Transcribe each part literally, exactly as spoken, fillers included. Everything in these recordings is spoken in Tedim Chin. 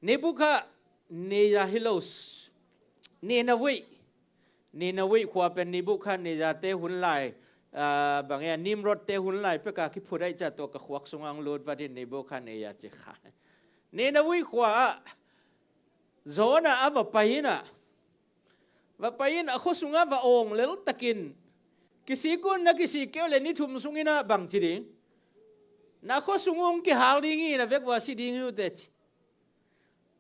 Nebukhadnezzar hi lo, Nineveh, Nineveh khua pen Nebukhadnezzar te hun lai, ah, bang e, Nimrod te hun lai peka kiphut ahih ciang tua ka khuak sungah hong lut vat in Nebukhadnezzar ci kha. Nineveh khua ah Jonah a va pai in ah, va pai in a khua sungah va awng lel takin, kisik un, na kisik kei uh leh ni thum sungin ah bang ci ding? Na khua sung uh hong kihal ding hi, na vek uh a si ding hi uh teh ci.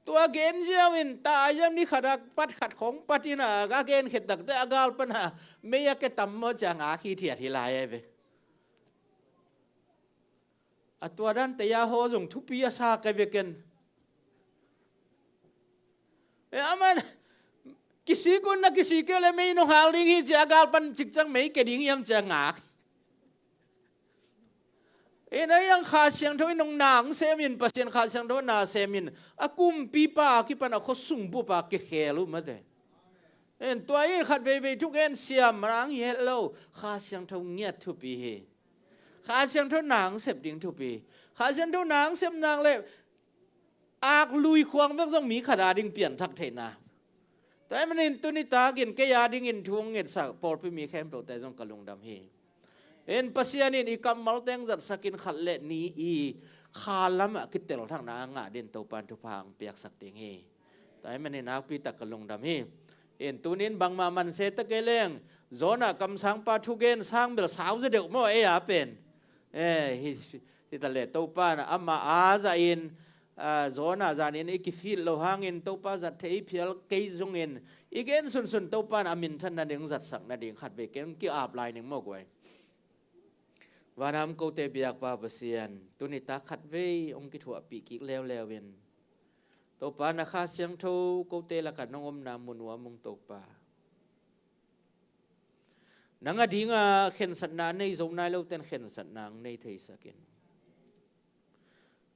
Tua gen ziau in, ta a ziau ni khat a pat khat khawng pat in ah, a gen khit tak teh a gal pan a mei a ke tam maw ci a ngak hithiat hi lai e ve. A tua dan tei a haw zong thupi a sa ka ve ken. E, aman, kisik un, na kisik kei uh leh mei in hong hal ding hi ci a, a gal pan cik ciang mei ke ding hiam ci a ngak. E, na hiang Kha Siangtho in hong na hong sem in, Pasian Kha Siangtho na sem in, a kumpipa a kipan a khua sung bup a kikhel uh mate. En, tua in khat veivei thugen siam nang hi het lo, Kha Siangtho ngiat thupi hi. Kha Siangtho na hong sep ding thupi. Kha Siangtho na hong sep nak leh ak lui khuang bek zong mi khat a ding pianthak theihna. Tua ahih manin tuni takin kei a dingin thu hong ngetsak pawlpi mi khempeuhte zong ka lungdam hi. En, Pasian in i kammalte hong zatsak in khat le ni i kha lamah kitelthakna a ngah dingin Topa in thupha hong piaksak ding hi. Tua ahih manin nakpi tak ka lungdam hi. En, tuni in bangmah man se ta kei leng, Jonah kamsangpa thugen sang bel sau zaw deuh maw, ei a pen. E, hi, hi ta leh Topa in amah a zah in, a, Jonah zan in i kifit loh hangin Topa zat theih i phial kei zongin, i gen sunsun Topa in a minthan nading zatsak nading khat vei ken ki-ap lai ning maw guai. Vanah om kote biakpa Pasian, tuni tak khat vei hong kithuahpih kik leuleu in, Topa, na Kha Siangtho kote lakah nong omna mun uh a mong Topa, nang a dinga khensatna a nei zo nai lote'n khensatna hong nei theisak in.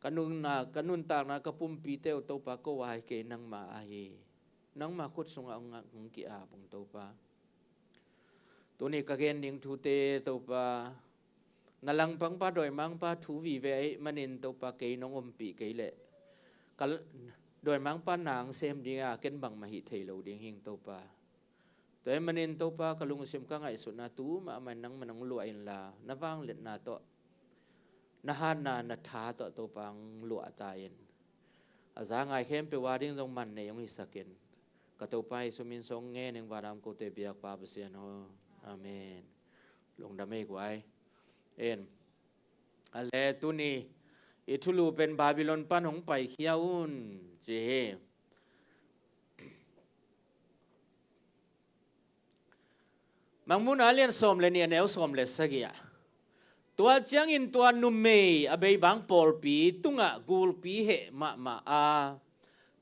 Ka nunna, ka nuntakna, ka pumpite uh Topa, ko a hi kei, nangma a hi. Nangma khut sungah hong, hong ki-ap ung Topa. Tuni ka gen ding thute Topa, na langpangpa dawimangpa thu vive ahih manin Topa, kei nong ompih kei leh ka l-, dawimangpa na hong sem ding a, ken bangmah hih thei lo ding hing Topa. Tua ahih manin Topa, ka lungsim ka ngaihsutna tu mahmah in nangman hong luah inla, na vangliatna tawh, na hatna, na tha tawh Topa hong luah ta in. A za ngai khempeuh a ding zong man nei hong hisak in. Ka Topa Jesu min suang ngen ing, vanah om kote biakpa Pasian aw. Amen. Lungdam ei guai. En. A le tuni i thulu pen Babylon pan hong paikhia un ci hi. Mangmuhna a lian sawm le nih, a neu sawm le sagih ah, tua ciangin tua numei a beibang pawlpi tungah gulpi heh mahmah a,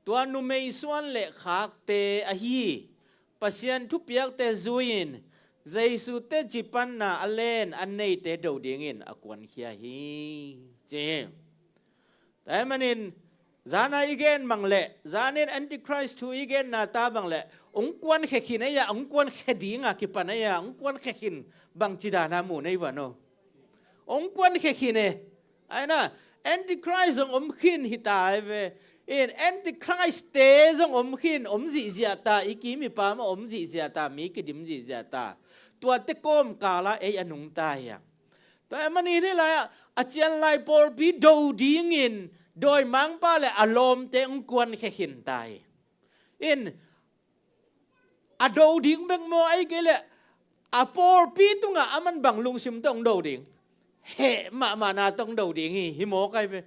tua numei suan le khakte ahi Pasian thupiakte zui-in Jesu teci panna a len a neite do dingin a kuankhia hi ci hi. Tua ahih manin, zana i gen bang leh, zanin Antichrist thu i genna ta bang leh, hong kuankhia khin ei a, hong kuankhia dinga kipan ei a, hong kuankhia khin bangci dana mu nei ua no. Hong kuankhia khin e. Aina, Antichrist zong om khin hi ta ei ve. In Antichrist te zong om khin, om zihziah ta, i kim i pam ah om zihziah ta, mi kidim zihziah ta. Tuate kawmkala ei a nungta hi a. Tua ahih manin hih lai-ah a cianlai pawlpi do dingin dawimangpa le a lawmte hong kuankhia khin ta hi. In a do ding bek maw, ahih kei leh a pawlpi tungah aman bang lungsim tawh hong do ding? Heh mahmahna tawh hong do ding hi, hi mawk ai ve.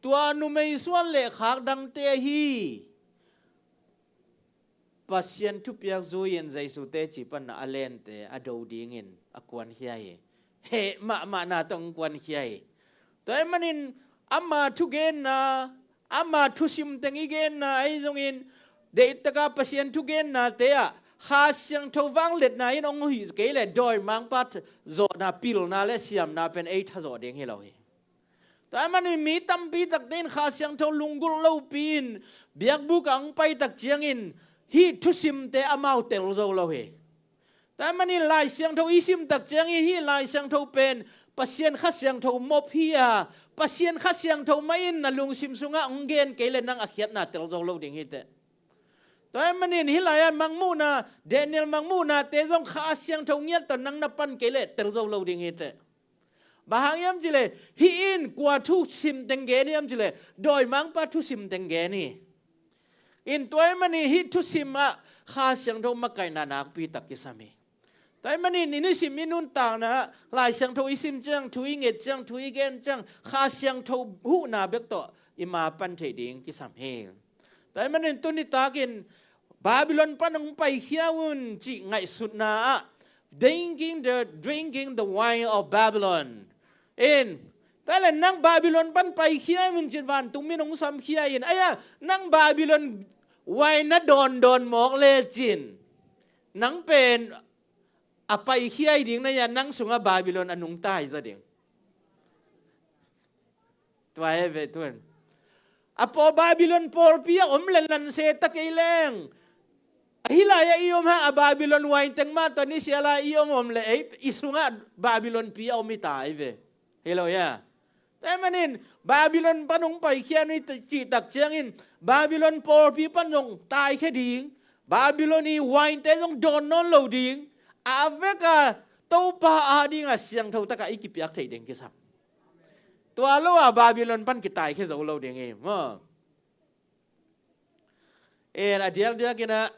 Tua numei suan le khak dangte hi. Pasian thupiak zui-in Jesu teci panna a lente a do dingin a kuankhia hi. Heh mahmahna tawh hong kuankhia hi. Tua ahih manin ama thugenna, ama thusim teng i genna ahi zongin, deihtaka Pasian thugennate ah Kha Siangtho vangliatna in hong hih kei leh dawimangpa zawhna, pilna le siamna pen ei thazawh ding hi lo hi. Tua ahih manin mi tampi takte in Kha Siangtho lunggulh lopi-in biakbuk ah hong pai tak ciangin hih thusimte amau tel zo lo hi. Tua ahih manin Lai Siangtho i sim tak ciangin hih Lai Siangtho pen Pasian Kha Siangtho mop hi a, Pasian Kha Siangtho mah in na lungsim sungah hong gen kei leh nang a khiatna tel zo lo ding hi teh. Tua ahih manin hih lai-ah Mangmuhna, Daniel Mangmuhnate zong Kha Siangtho ngiat tawh nang na pan kei leh tel zo lo ding hi teh. Bang hang hiam cih leh hih in kua thusim teng gen hiam cih leh dawimangpa thusim teng gen hi. In tua ahih manin hih thusim ah Kha Siangtho makaihna nakpi tak kisam hi. Tua ahih manin i nisim i nuntakna ah Lai Siangtho i sim ciang, thu i nget ciang, thu i gen ciang, Kha Siangtho huhna bek tawh i ma pan theih ding kisam hi. Tua ahih manin tuni takin Babylon pan hong paikhia un cih ngaihsutna ah drinking the, drinking the wine of Babylon. In, tua leh nang Babylon pan paikhia un cin vantung min hong samkhia in, aia, nang Babylon wine na dawndawn mawk lecin nang pen a paikhia ding na hia, nang sungah Babylon a nungta hi zaw ding. Tua hi ve tun. A paw Babylon pawlpi a om leh nan se ta kei leng, a hih lai-ah i om hang a Babylon wine teng mah tawh ni sia lai i om om leh ei i sungah Babylon pi a om hi ta hi ve. Hi lo hia? Tua ahih manin Babylon pan hong paikhia un i cih tak ciangin Babylon pawlpi pan zong taikhia ding, Babylon i wine-te zong dawn nawn lo ding, a vek a Topa a dingah siangtho takah i kipiak theih ding kisam. Tua lo a Babylon pan kitaikhia zo lo ding hi maw. En a diakdiak in ah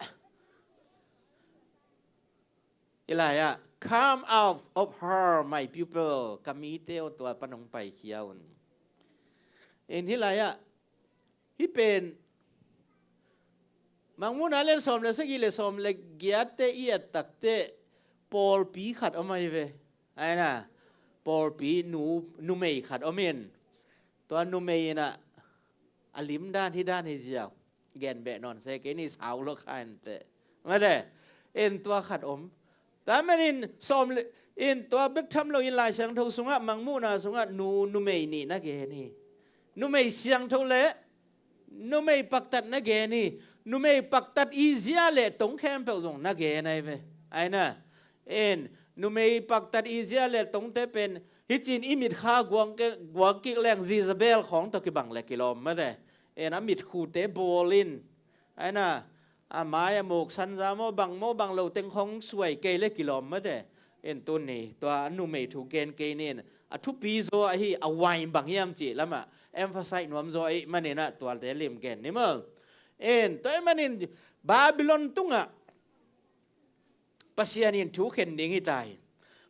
i lai-ah, "Come out of her, my people," ka mite aw, tua pan hong paikhia un. En hih lai-ah hih pen Mangmuhna lian sawm le sagih le sawm le giatte i et takteh pawlpi khat om ahi ve. Aina, pawlpi nu, numei khat om in, tua numei in ah a lim dan hih dan hi ziau. Gen beh nawn se, kei ni sau lo kha inteh. Mate, en tua khat om. Tua manin sawm le, in tua bek tham lo in Lai Siangtho sungah, Mangmuhna sungah nu, numei nih na gen hi. Numei siangtho le numei paktat na gen hi. Numei paktat i zia le tong khempeuh zong na gen ahi ve. Aina, en, numei paktat i zia le tongte pen hih cin i mitkha guang ke, guang kik leng Jezebel khawng tawh kibang le kilawm mate. En, a mitkhute bawl in, aina, a mai a muk sanza maw bang maw bang lo teng khawng suai kei le kilawm mate. En, tuni tua a numei thu gen kei nin, a thupi zaw ahi a wine bang hiam cih lamah emphasize nuam zaw ahih manin ah tuate lim gen ni maw. En, tua ahih manin Babylon tungah Pasian in thu khen ding hi ta hi.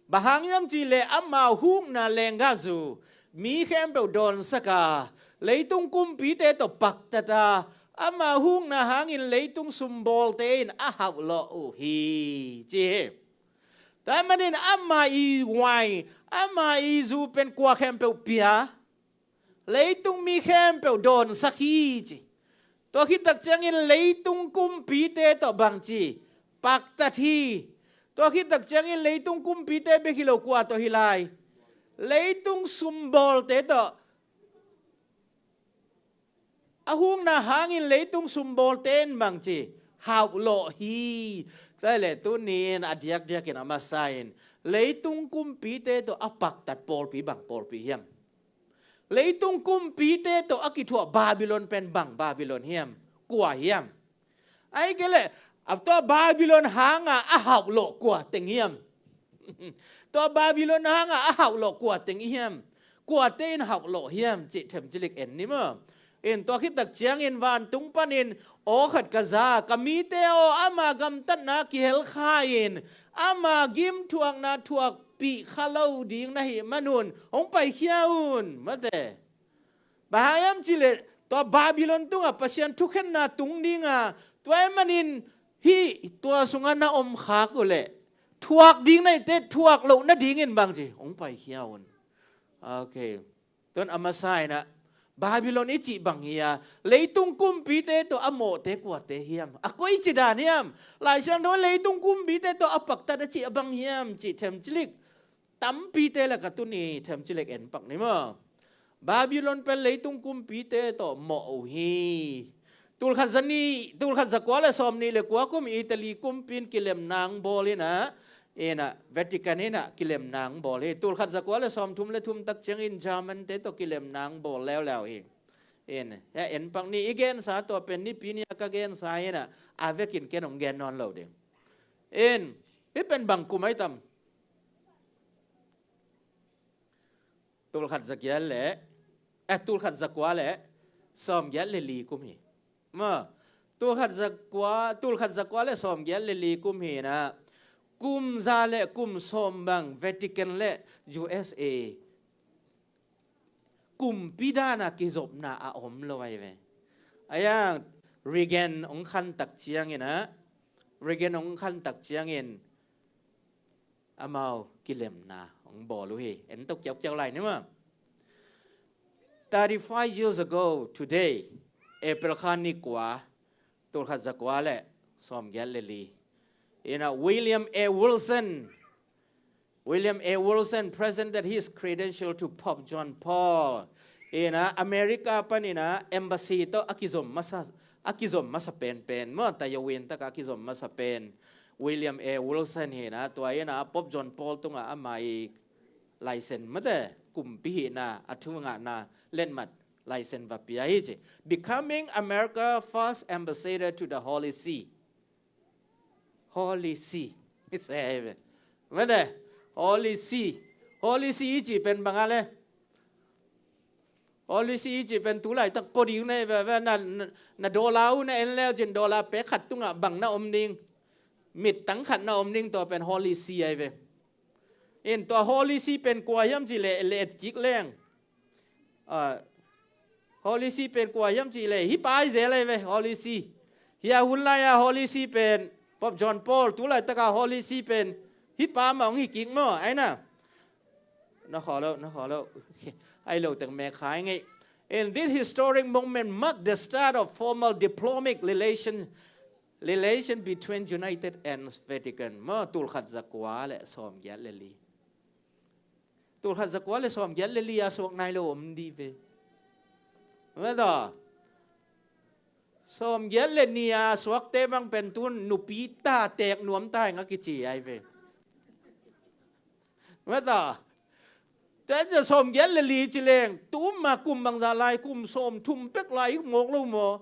Bang hang hiam cih leh ama hukna lenggahzu mi khempeuh dawnsak a, leitung kumpite tawh paktat a, ama hukna hangin leitung sumbawlte in a hauhlawh uh hi, ci hi. Tua manin ama i wine, ama i zu pen kua khempeuh pia, leitung mi khempeuh dawnsak hi, ci. Tua khit tak ciangin leitung kumpite tawh bang ci, paktat hi. Tua khit tak ciangin leitung kumpite bek hi lo, kua tawh hi lai? Leitung sumbawlte tawh. A hukna hangin leitung sumbawlte in bang ci, hauhlawh hi. Tua le tuni in a diakdiakin a masa in leitung kumpite tawh a paktat pawlpi bang pawlpi hiam? Leitung kumpite tawh a kithuah Babylon pen bang Babylon hiam? Kua hiam? Ahih kei leh a tua Babylon hanga a hauhlawh kua teng hiam? Tua Babylon hanga a hauhlawh kua teng hiam? Kuate in hauhlawh hiam cih themcilik en ni maw. In tua khit tak ciangin vantung panin aw khat ka za, ka mite aw, ama gamtatna kihel kha in, ama gimthuakna thuakpih kha lo ding na hih manun hong paikhia un, mate. Bang hang hiam cih leh tua Babylon tungah Pasian thukhenna tung dinga, tua ahih manin hih tua sungah na om khak uh leh thuak ding na hih teh thuak loh nadingin bang ci, hong paikhia un. Ok. Tun a masa in ah Babylon i cih bang hi a, leitung kumpite tawh a mawhte kuate hiam? A koici dan hiam? Lai Siangtho leitung kumpite tawh a paktat a cih a bang hiam cih themcilik tampite lakah tuni themcilik en pak ni maw. Babylon pen leitung kumpite tawh mawh uh hi. Tulkhat za nih, tulkhat za kua le sawm nih le kua kum Italy kumpi in kilemna hong bawl in ah, Ina, Vatican ina kilemna ang bawl hi. Tulkhat zakua le sawmthum le thum tak ciangin German te tawh kilemna ang bawl leuleu hi. In, ya en pak ni i gensa tua pen nipi nia ka gensa ina, a vekin ken hong gen nawn lo ding. In, hih pen bang kum ai tam? Tulkhat zagiat le, eh, tulkhat zakua le sawmgiat le li kum hi. Ma, tulkhat zakua, tulkhat zakua le sawmgiat le li kum hi na, kum za le kum sawm bang Vatican le U S A kumpi dana kizopna a om lo ai ve. Ayang Reagan ong khan tak ciangin a, Reagan ong khan tak ciangin amau kilemna ong bawl uh hi. En to kiaukiau lai ni ma. Thirty-five years ago today, April kha ni kua, tulkhat zakua le sawmgiat le li. Ina William A. Wilson, William A. Wilson presented his credential to Pope John Paul. Ina America pan ina embassy to a kizom masa, a kizom masa pen pen. Mo ta yawin taka a kizom masa pen William A. Wilson hi na, tua ina Pope John Paul tunga amai license mate kumpi hi na, a thu ngahna letmat license va pia hi ci. Becoming America first ambassador to the Holy See. Holy See. I sei ve. Mate, Holy See. Holy See i ci pen banga le. Holy See i ci pen tulai tak kodi ne ve ve na, na, na dollar u na en leu cin dollar pe khat tunga bang na om ding. Mit tang khat na om ding tua pen Holy See ai ve. In tua Holy See pen kua hiam ci le, le et kik leng. Ah, Holy See pen kua hiam ci le, hi pai zel ai ve, Holy See. Hia hun lai a Holy See pen Pope John Paul, tulai taka Holy See pen hi pa ma ong hi kik mo, ai na. Na khaw lo, na khaw lo. Ai lo teng me khai ngei. And this historic moment marked the start of formal diplomatic relation, relation between United and Vatican. Mo tulkhat zakua le sawmgiat le li. Tulkhat zakua le sawmgiat le li a suak nai lo om di ve. Mata. Sawmgiat le ni a suakte bang pen tun nupi ta tek nuam ta hi nga kici ai ve. Mata. Tua sawmgiat le li ci leng, tu ma kum bangza lai, kum sawmthum pek lai mawk lo maw?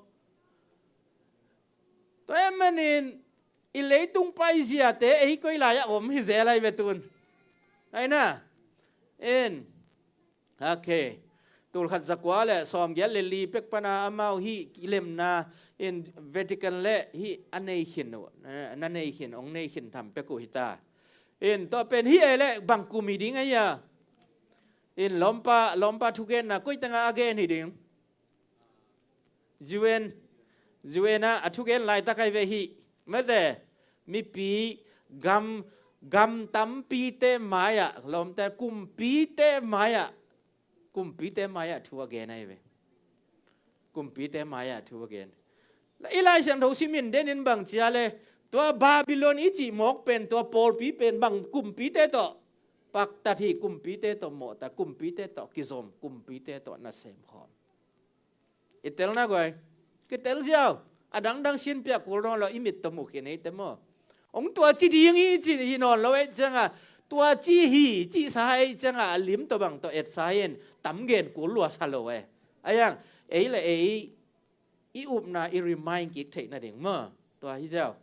Tua ahih manin i leitung paiziate ei koi lai a om hi zel ai ve tun. Ai na. En. Okay. Tulkhat zakua le sawmgiat le li pek pana amau hi kilemna in Vatican le hi a nei khin uh, eh, na nei khin, ong nei khin tham pek uh hi ta. In tua pen hi ei le bang kum hi ding ai a. In lawmpa, lawmpa thugenna koi tanga a gen hi ding. U N, U N a, a thugen laitak ai ve hi. Mate, mipi gam, gam tampite mai-ah, lawmte kumpite mai-ah, kumpite mai-ah thu a gen ai ve. Kumpite mai-ah thu a gen. I Lai Siangtho simin denin bang cia le, tua Babylon i cih mawk pen, tua pawlpi pen bang kumpite tawh paktat hi, kumpite tawh mawhta, kumpite tawh kizom, kumpite tawh nasem khawm. I telna guai. Kitel ziau. A dangdang sin piak kul nawn lo, i mit tawh mu khin ei te maw. Ong tua ci ding hi ci hi nawn lo ei cianga, tua ci hi ci sa hai cianga a lim tawh bang tawh et sa hi in tam gen kul lua sa lo ei. A yang, ei le ei i upna i remind kik theih nading maw. Tua hi ziau.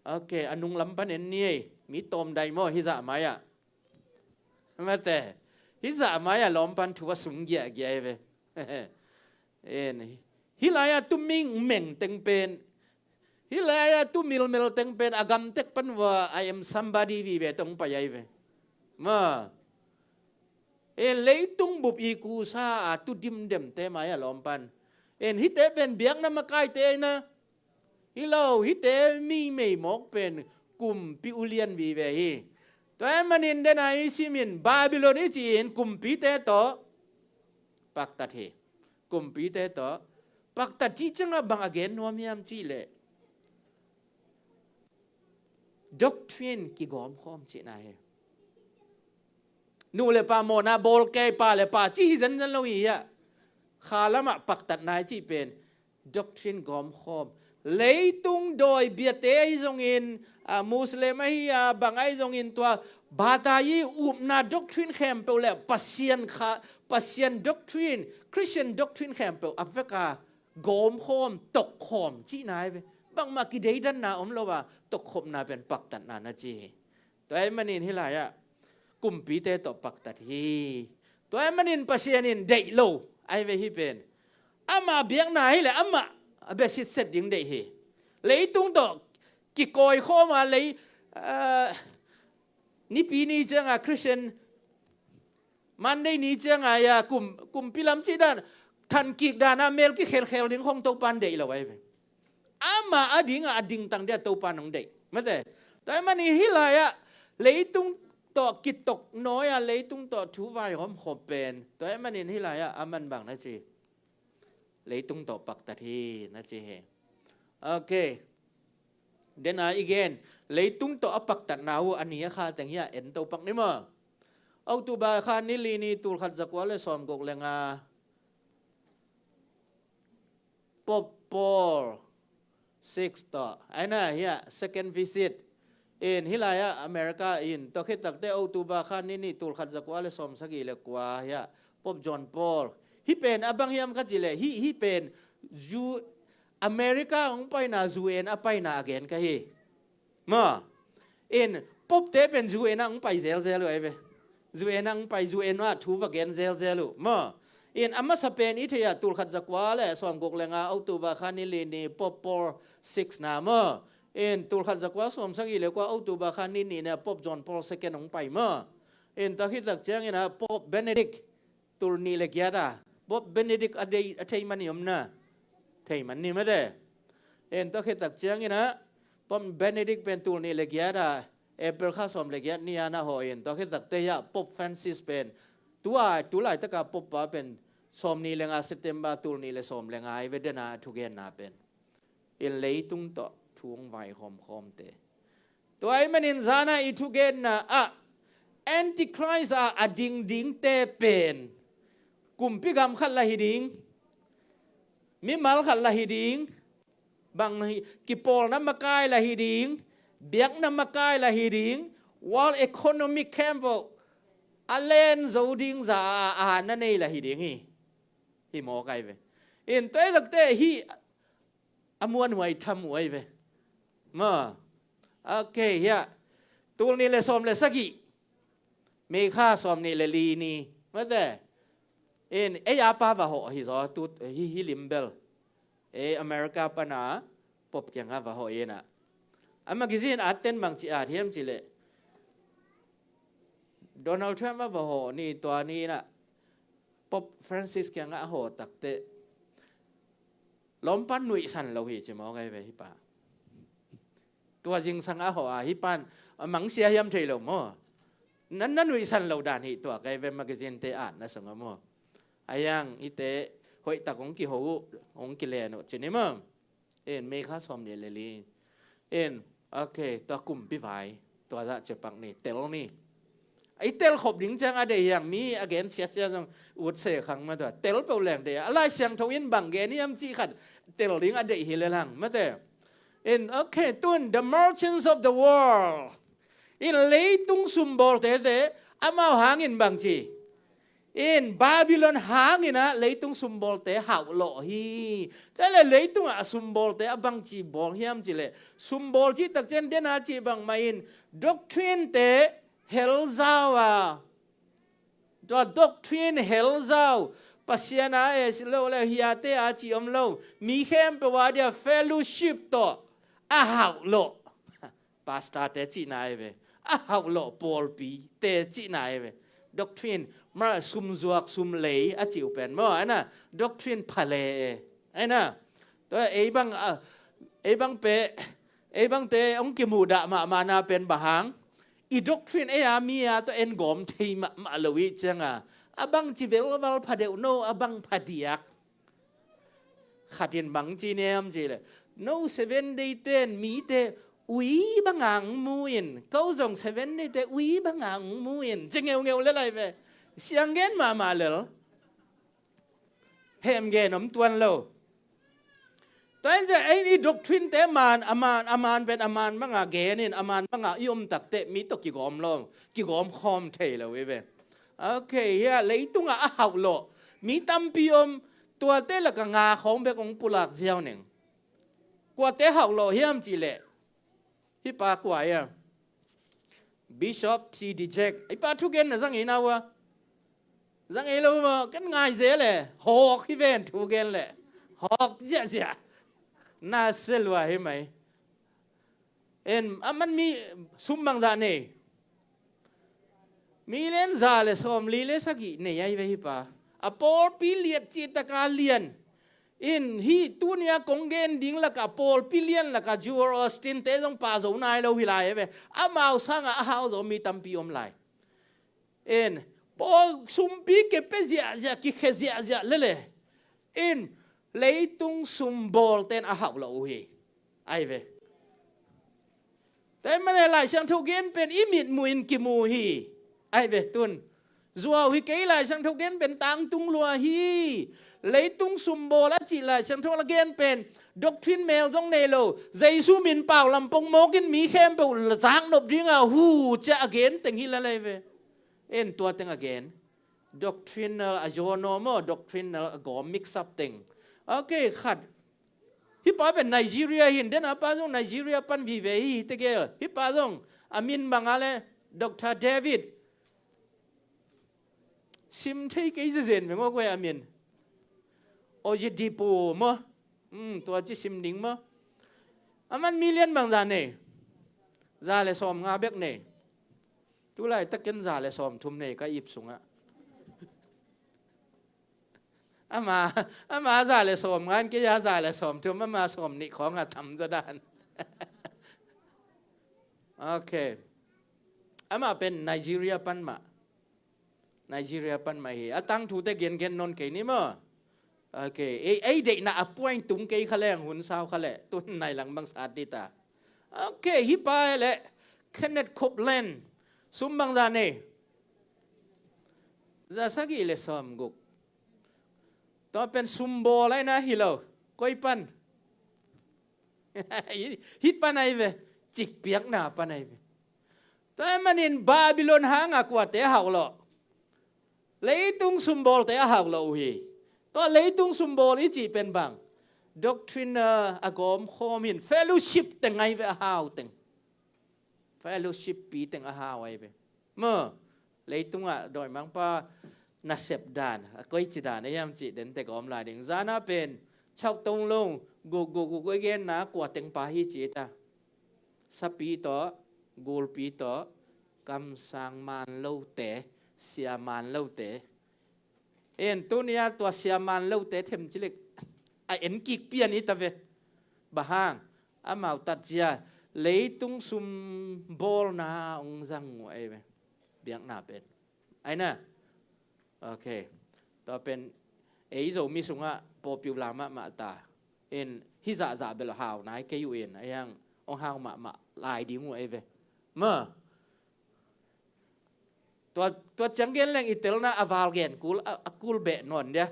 Ok, a nung lam pan en ni ei. Mi tawm dai maw hi zah mai-ah. Mate, hi zah mai-ah lawm pan thu a sung giahgiah ei ve. En, hih lai-ah tu mingmeng teng pen, hih lai-ah tu milmel teng pen a gamtek pan vua I am somebody vive tong pai ai ve. Ma. En, leitung bup i kusa a tu dimdemte mai-ah lawm pan. En, hihte pen biakna makaite aina. Hi lo, hihte mi meimawk pen kumpi ulian vive hi. Tua ahih manin dena i simin Babylon i ci-in kumpite tawh paktat hi. Kumpite tawh paktat cih ciangah bang a gen nuam hiam cih leh doctrine kigawm khawm cihna hi. Nu le pa mawhna bawl kei, pa le pa cih hi zenzen lo hi ah. Kha lamah paktatna i cih pen Doctrine gawmkhawm. Leitung dawi biate ahi zongin, a, Muslim ahi a, bang ahi zongin tua Baha'i upna doctrine khempeuh le Pasian kha, Pasian doctrine, Christian doctrine khempeuh a veka gawmkhawm, tokkhawm cihna ahi ve. Bangmah kideidanna om lo a, tokkhopna pen paktatna na ci hi. Tua ahih manin hih lai-ah kumpite tawh paktat hi. Tua ahih manin Pasian in deih lo ahi ve hih pen. Ama biakna hi le amah a bia sitset ding deih hi. Leitung tawh kikawikhawm a lei, ah, Nipi ni cianga Christian Monday ni cianga ia kum, kumpi lam cih dan, thankik dana mel kikhelkhel ding khong Topan deih lo ahi ve. Ama a dinga a dingtang dia Topan hong deih. Mate. Tua ahih manin hih lai-ah leitung tawh kitok nawi-a leitung tawh thu vaihawm khop pen. Tua ahih manin hih lai-ah a man bang na ci. Leitung tawh paktat hi na ci hi. Ok. Dena i gen. Leitung tawh a paktatna uh a ni a kha teng hi a en to pak ni maw. October kha ni li ni tul khat zakua le sawmguk le nga Pope Paul six tawh. Aina hi a second visit. In hih lai-ah America in tua khit takte October kha ni ni tul khat zakua le sawmsagih le kua hi a Pope John Paul. Hih pen a bang hiam ka ci le hih, hih pen U, America hong paina U N a paina a gen ka hi. Maw. In Pope te pen U N a hong pai zelzel uh ahi ve. U N a hong pai, U N a thu va gen zelzel uh. Maw. In a masa pen i thei a tul khat zakua le sawmguk le nga October kha ni li ni Pope Paul six na maw. In tul khat zakua sawmsagih le kua October kha ni ni na Pope John Paul second hong pai maw. In tua khit tak ciangin a Pope Benedict tul nih le giat a. Pope Benedict a dei, a thei mani om na. Thei mani mate. In tua khit tak ciangin a Pope Benedict pen tul nih le giat a April kha sawm le giat ni a na hawh in tua khit takte hi a Pope Francis pen tua, tu laitaka Pope pa pen sawm nih le nga September tul nih le sawm le nga i ve dena a thugenna pen. In leitung tawh thu hong vaihawm khawmte. Tua ahih manin zana i thugenna ah Antichrist a a ding dingte pen kumpi gam khat la hi ding, mimal khat la hi ding, bang hi, kipawlna makai la hi ding, biakna makai la hi ding, world economic camp a len zo ding za a, a na nei la hi ding hi. Hi mawk ahi ve. In tua i lakte hi a muanhuai tham uh ahi ve. Ma. Ok, hia. Tul nih le sawm le sagih. May kha sawm nih le li ni. Mate. In, ei a pa va hawh hi zaw, tu, hi, hi lim bel. Ei America pana, Pope kianga va hawh ina. A magazine at ten bang ci at hiam ci le. Donald Trump a va hawh ni tua ni na. Pope Francis kianga a hawh takte. Lawmpan nuihsan lo hi ci mawk ahi ve hi pa. Tua zingsang a hawh a hi pan a mangsia hiam thei lo maw. Nan na nuihsan lo dan hi tua kai ve magazine te at na sung a maw. A yang i te hoih tak hong kiho uh, hong kilen uh ci ni maw. In May kha sawm nih le li. In, ok, tua kumpi vai. Tua zah cia pak ni, tel ni. I tel khop ding ciang a deih hiang mi a gen siasia zong ut se khang ma tua. Tel peuh leng deih a. A Lai Siangtho in bang gen hiam cih khat tel ding a deih hi le lang. Mate. In, ok, tun, the merchants of the world. In leitung sumbawlte te, amau hangin bang ci. In Babylon hangin ah leitung sumbawlte hauhlawh hi. Tua le leitung ah sumbawlte a bangci bawl hiam ci le. Sumbawl cih takcian dena cih bangmah in doctrine te helzau a. Tua doctrine helzau. Pasian a e si lo le hiate a ci om lo. Mi khempeuh a dia fellowship tawh a hauhlawh. Pastor te cihna ahi ve. A hauhlawh pawlpi te cihna ahi ve. Doctrine, ma sumzuak sumlei a cih uh pen maw. Aina, doctrine phale e. Aina, tua ei bang, a, ei bang pe, ei bang te hong kimuhdah mahmahna pen bang hang. I doctrine ei a mi a tua en gawm thei mahmah lo i cianga. A bang ci velval phadeuh no, a bang phadiak. Khatin bang ci niam ci le. No Seven Day ten mite ui banga hong mu in. Ko zong Seven Day te ui banga hong mu in. Ci ngeungeu le lai ve. Siang gen mahmah lel. Hem gen om tuan lo. Tua in zia ei i doctrine te a man, a man, a man pen a man banga gen in, a man banga i om takteh mi tawh kigawm lo, kigawm khawm thei lo i ve. Ok, hia leitungah a hauh lawh mi tampi om, tuate laka nga khawng bek hong pulak ziau neng. Kuate hauh lawh hiam cih leh, hih pa kua ia? Bishop T D Jack. Hih pa thugen na zang ei na ua? Zang ei lo maw, kan ngai zel e. Hawk hi ven thugen leh. Hawk ziahziah. Na se lua hi mai. En, a man mi sum bangzah nei? Million za le sawmli le sagih nei ahi ve hih pa. A pawlpi liat cih taka lian. In hih tunia kong gen ding laka pawlpi lian laka Joel Osteen te zong pha zo nai lo hi lai ahi ve. Amau sangah a hau zo mi tampi om lai. In pawl sumpi kipia ziahziah, kikhia ziahziah lele. In leitung sumbawl ten a hauh lo uh hi. Ahi ve. Tua ahih manin Lai Siangtho gen pen i mitmuh in kimu hi. Ahi ve tun. Zuau hi kei, Lai Siangtho gen pen tangtung lua hi. Leitung sumbawl a cih Lai Siangtho la gen pen doctrine mel zong nei lo. Jesu min pau lam pongmawk in mi khempeuh la zaknop dinga hu cia a gen teng hi la lai ve. En tua teng a gen. Doctrinal a zaw naw maw, doctrinal a gawm mix up teng. Ok, khat. Hih pa pen Nigeria hin, den a pa zong Nigeria pan vive hi, hi tegel. Hih pa zong a min banga le Doctor David. Sim thei kei zezen ve maw, kua a min? Oyedepo maw? Hmm, tua ci sim ding maw? A man million bangzah nei? Za le sawmnga bek nei. Tulai takin za le sawmthum nei ka ip sungah. Ama, ama za le sawmnga in kei a za le sawmthum, ama sawmnih khawng a tam zaw dan. Ok. Ama pen Nigeria pan mah. Nigeria pan mah hi. A tangthute gengen nawn kei ni maw? Ok. Ei, ei deihna a point tung kei kha leng hun sau kha leh. Tun nai lang bang sat dita. Ok. Hih pa e le Kenneth Copeland. Sum bangzah nei? Za sagih le sawmguk. Tua pen sumbawl ahi na hi lo. Koi pan? Hih pan ahi ve. Cikpiakna pan ahi ve. Tua ahih manin Babylon hanga kuate hauh lawh? Leitung sumbawlte a hauh lawh uh hi. Tua leitung sumbawl i cih pen bang? Doctrine a gawm khawm hin fellowship teng ahi ve, a hau teng. Fellowship pi teng a hau ahi ve. Maw, leitungah dawimangpa nasep dan, a koici dan a hiam cih den tek a om lai ding. Zana pen chauh tong lo, guk guk guk i genna kua teng pa hi ci ta. Sapi tawh, gulpi tawh, kamsang man lote, sia man lote. En tunia tua sia man lote them cilek a en kik pian i ta ve. Bang hang? Amau tatzia leitung sumbawlna hong zang uh ahi ve. Biakna pen. Aina. Ok. Tua pen ei Zomi sungah popular mahmah ta. En hih zahzah bel hau nai kei uh in. Ahi hang hong hau mahmah lai ding uh ahi ve. Maw. Tua, tua ciang gen leng i telna a val gen kul, a, a kul beh nawn dia.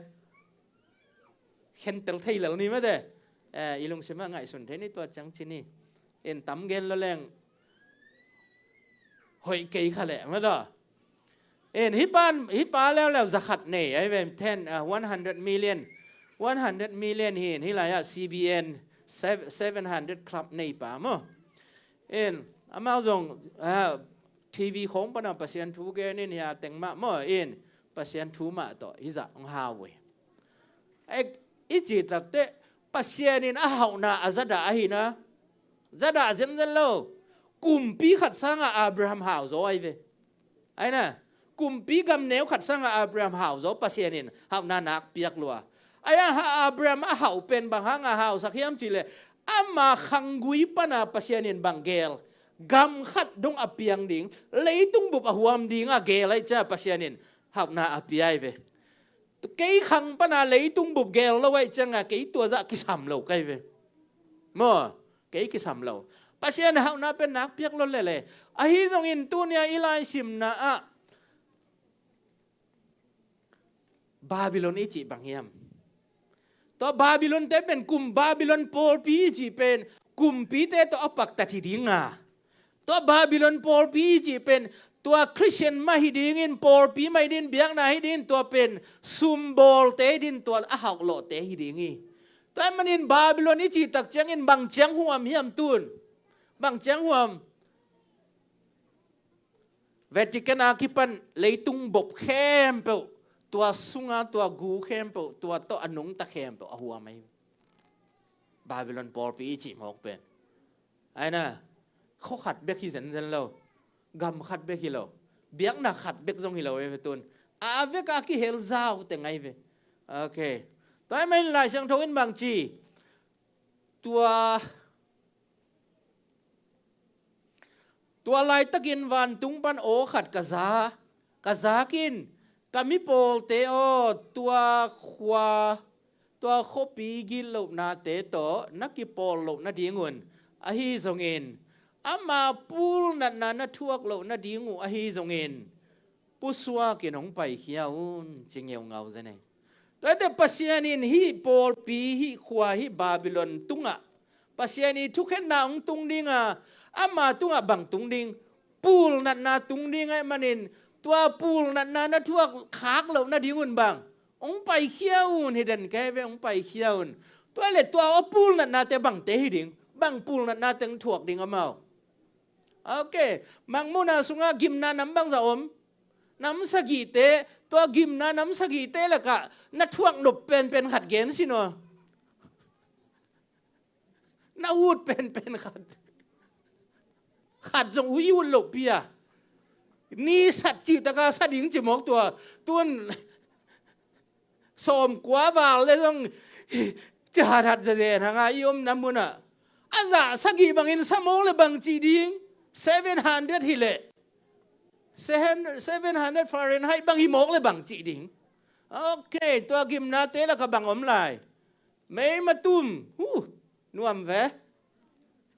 Khentel thei lel ni mate. Eh, i lungsim a ngaihsun thei ni tua ciang ci ni. En tam gen lo leng hoih kei kha leh mate. En hih pa, hih pa leuleu za khat nei, ahi ve, ten, ah, one hundred million. One hundred million hi in, hih lai-ah C B N sev-, seven hundred club nei pa maw. In, amau zong, ah, T V khawng pana Pasian thu gen in hia teng mah maw in, Pasian thu mah tawh hih zah hong hau uh hi. Ek, i cih takteh Pasian in a hauhna a zadah ahi na. Zadah zenzen lo. Kumpi khat sangah Abraham hau zaw ahi ve. Aina, kumpi gam neu khat sangah Abraham hau zaw, Pasian in hauhna nak piak lua. Aia ha Abraham a hauh pen bang hanga hausak hiam cihleh, ama khanggui pana Pasian in bang gel, gam khat dong a piang ding, leitung bup a huam dinga gel ahi cia Pasian in hauhna a pia ahi ve. Kei khang pana leitung bup gel lo ahi cianga kei tua zah kisam lo ka hi ve. Maw, kei kisam lo. Pasian hauhna pen nak piak lo lele. Ahi zongin tunia i laisimna ah Babylon i cih bang hiam? Tua Babylon te pen kum Babylon pawlpi i cih pen kumpite tawh a paktat hi ding a, tua Babylon pawlpi i cih pen tua Christian mah hi dingin, pawlpi mah hi dingin, biakna hi dingin, tua pen sumbawlte hi dingin, tua a hauhlawhte hi ding hi. Tua ahih manin Babylon i cih tak ciangin bang ciang huam hiam tun? Bang ciang huam? Vatican a kipan leitung bop khempeuh, tua sunga tua gu khempeuh, tua tawh a nungta khempeuh a huam ahi. Babylon pawlpi i cih mawk pen. Aina, khua khat bek hi zenzen lo, gam khat bek hi lo, biakna khat bek zong hi lo ve tun. A vek a kihel zau teng ahi ve. Ok. Tua ahih manin Lai Siangtho in bang ci? Tua, tua laitakin vantung pan aw khat ka za, ka zak in, ka mipawlte aw, tua khua, tua khuapi gitlohnate tawh na kipawl loh nadingun ahi zongin, ama pulnatna na thuak loh nading uh ahi zongin, pusuakin hong paikhia un, ci ngeungau zen ei. Tuate Pasian in hih pawlpi, hih khua, hih Babylon tungah Pasian i thukhenna hong tung ding a, ama tungah bang tung ding? Pulnatna tung ding ahih manin, tua pulnatna na thuak khak loh nadingun bang, hong paikhia un, hi den kei ve, hong paikhia un. Tua le tua aw pulnatnate bangte hi ding? Bang pulnatna teng thuak ding amau? Ok, Mangmuhna sungah gimna nam bangzah om? Nam sagihte, tua gimna nam sagihte lakah na thuak nop penpen khat gen sin aw. Na ut penpen khat. Khat zong ui ut loh pi a. Ni sat cih taka sa ding ci mawk tua. Tun sawmkua val le zong ci hathat zazen hanga i omna munah a zah sagih bangin sa mawk le bang cih ding? Seven hundred hi leh, seven, seven hundred Fahrenheit bang hi mawk le bang cih ding? Ok, tua gimnate lakah bang om lai? Meimatum. Huh, nuam ve.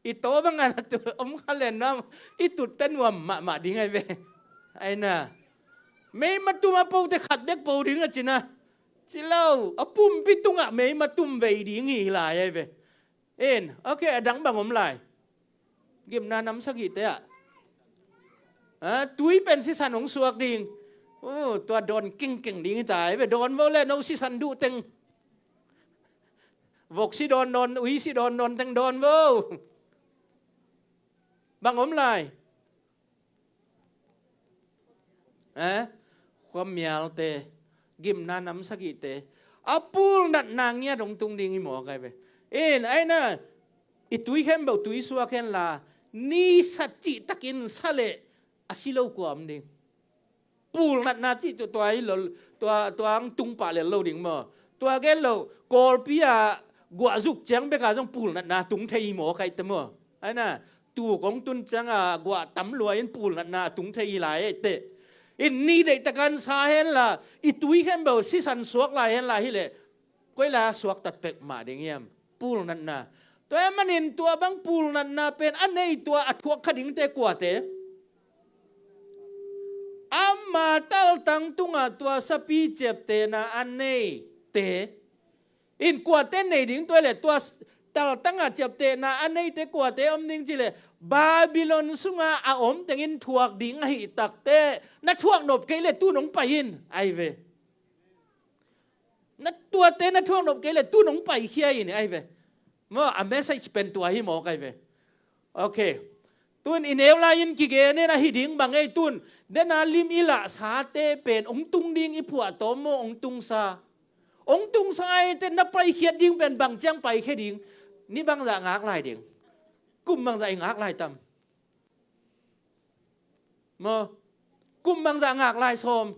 I taw bang a na tu om kha len nuam, i tutte nuam mahmah ding ahi ve. Aina, meimatum a pote khat bek po ding a cina. Ci lo, a pumpi tungah meimatum vei ding hi lai ahi ve. In, ok, a dang bang om lai? Gimna nam sagihte ah, a, tui pen sisan hong suak ding. Uh, tua dawn kengkeng ding hi ta ahi ve. Dawn vo le no sisan duh teng. Vok si dawn dawn, ui si dawn dawn teng dawn vo. Bang om lai? Eh? Khuamialte, gimna nam sagihte, a pulnatna ngiat hong tung ding hi mawk ahi ve. In, aina, i tui khempeuh tui suak hen la, ni sat cihtakin sa leh a si lo kua om ding? Pulnatna cih tua, tua hi lo, tua, tua ang tung pah lel lo ding maw? Tua gen lo, Kawlpi ah guah zuk ciang bek a zong pulnatna tung thei hi maw, kaite maw? Aina, tuu kong tun ciang a guah tam lua in pulnatna tung thei hi lai eite. In ni deihtakan sa hen la, i tui khempeuh sisan suak lai hen la hi leh, koi la suaktat pek mah ding hiam? Pulnatna. Tua ahih manin tua bang pulnatna pen a nei, tua a thuak kha dingte kuate? Ama taltang tungah tua sapi ciaptehna a neite. In kuate nei ding tua le, tua s-, taltangah ciaptehna a neite kuate om ding ci le, Babylon sungah a om tengin thuak ding ahi takte, na thuak nop kei le tu nong pai in, ahi ve. Na tuate na thuak nop kei le tu nong paikhia in ahi ve. Maw, a message pen tua hi mawk ahi ve. Ok. Tun i neu lai-in kigen in ahi ding bang ei tun. Dena lim i lahsate pen hong tung ding i phuahtawm maw, hong tungsa. Hong tungsa aite na paikhiat ding pen bang ciang paikhia ding? Ni bangzah ngak lai ding? Kum bangzah i ngak lai tam? Maw, kum bangzah ngak lai sawm?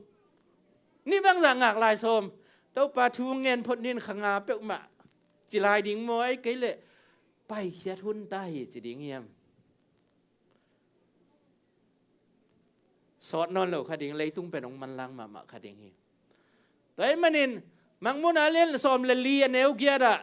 Ni bangzah ngak lai sawm? Topa thu ngen phot nin kha nga peuhmah ci lai ding maw, ahi kei leh paikhiat hun ta hi ci ding hiam? Sawt nawn lo kha ding, leitung pen hong manlang mahmah kha ding hi. Tua ahih manin, Mangmuhna lian sawm le li a neu giat ah,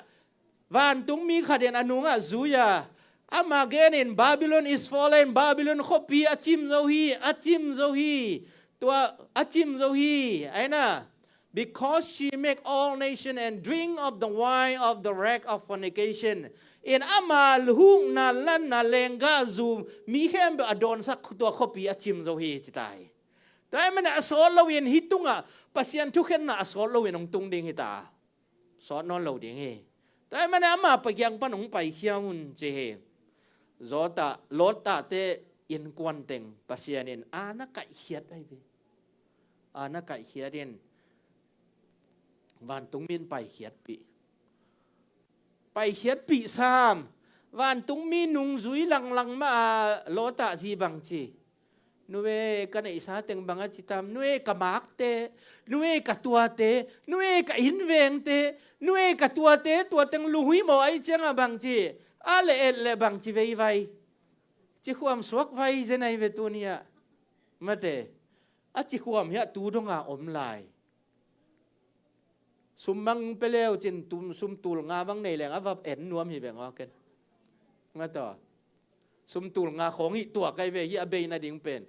vantungmi khat in a nungah zui a, ama genin, "Babylon is fallen, Babylon khuapi a cim zo hi, a cim zo hi, tua a cim zo hi," aina, Because she make all nation and drink of the wine of the wrath of fornication. In ama hukna lanna lenggah zum mi khempeuh a dawnsak tua khuapi a cim zo hi ci ta hi. Tua ahih manin a sawt loin hih tungah Pasian thukhenna a sawt loin hong tung ding hi ta. Sawt nawn lo ding hi. Tua ahih manin ama pakiang pan hong paikhia un ci hi. Zawta, Lawta te innkuan teng Pasian in a na kaihkhiat ahi ve. A na kaihkhiat in vantungmi in paikhiatpih. Paikhiatpih sam. Vantungmi nungzui langlang mah a Lawta zi bangci. Nuwe ka neihsa teng bang a ci tam. Nuwe ka makte. Nuwe ka tuate. Nuwe ka innvengte. Nuwe ka tuate. Tua teng luhui maw ahi cianga bangci. A le et le bangci veivai. Cikhuam suak vai zen ahi ve tuni ah. Mate. A cikhuam hiah tu donga om lai. Sum bang pe leu cin tum, sum tul nga bang nei leng a va en nuam hi beng aw ken. Nga taw. Sum tul nga khawng hih tuak ahi ve, hih a bei nading pen.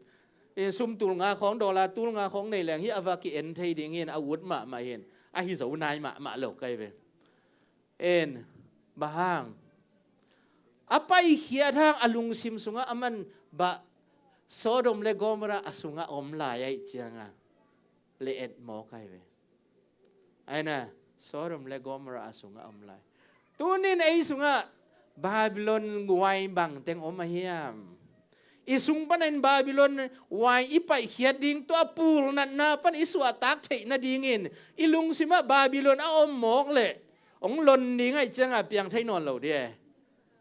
In sum tul nga khawng, dollar tul nga khawng nei leng hih a va ki en thei ding hin, a ut mahmah hin. A hi zo nai mahmah lo kai ve. En, bang hang. A paikhiat hang a lungsim sungah a man bah Sodom le Gomorrah a sungah om lai ahi cianga. Le et mawk ahi ve. Aina, Sodom le Gomorrah a sungah om lai. Tunin ei sungah Babylon wine bang teng om a hiam? I sung panin Babylon wine i paihkhiat ding tua pulnatna pan i suahtak theih nadingin i lungsimah Babylon a om mawk leh hong lon ding ahi cianga piang thei nawn lo dih e.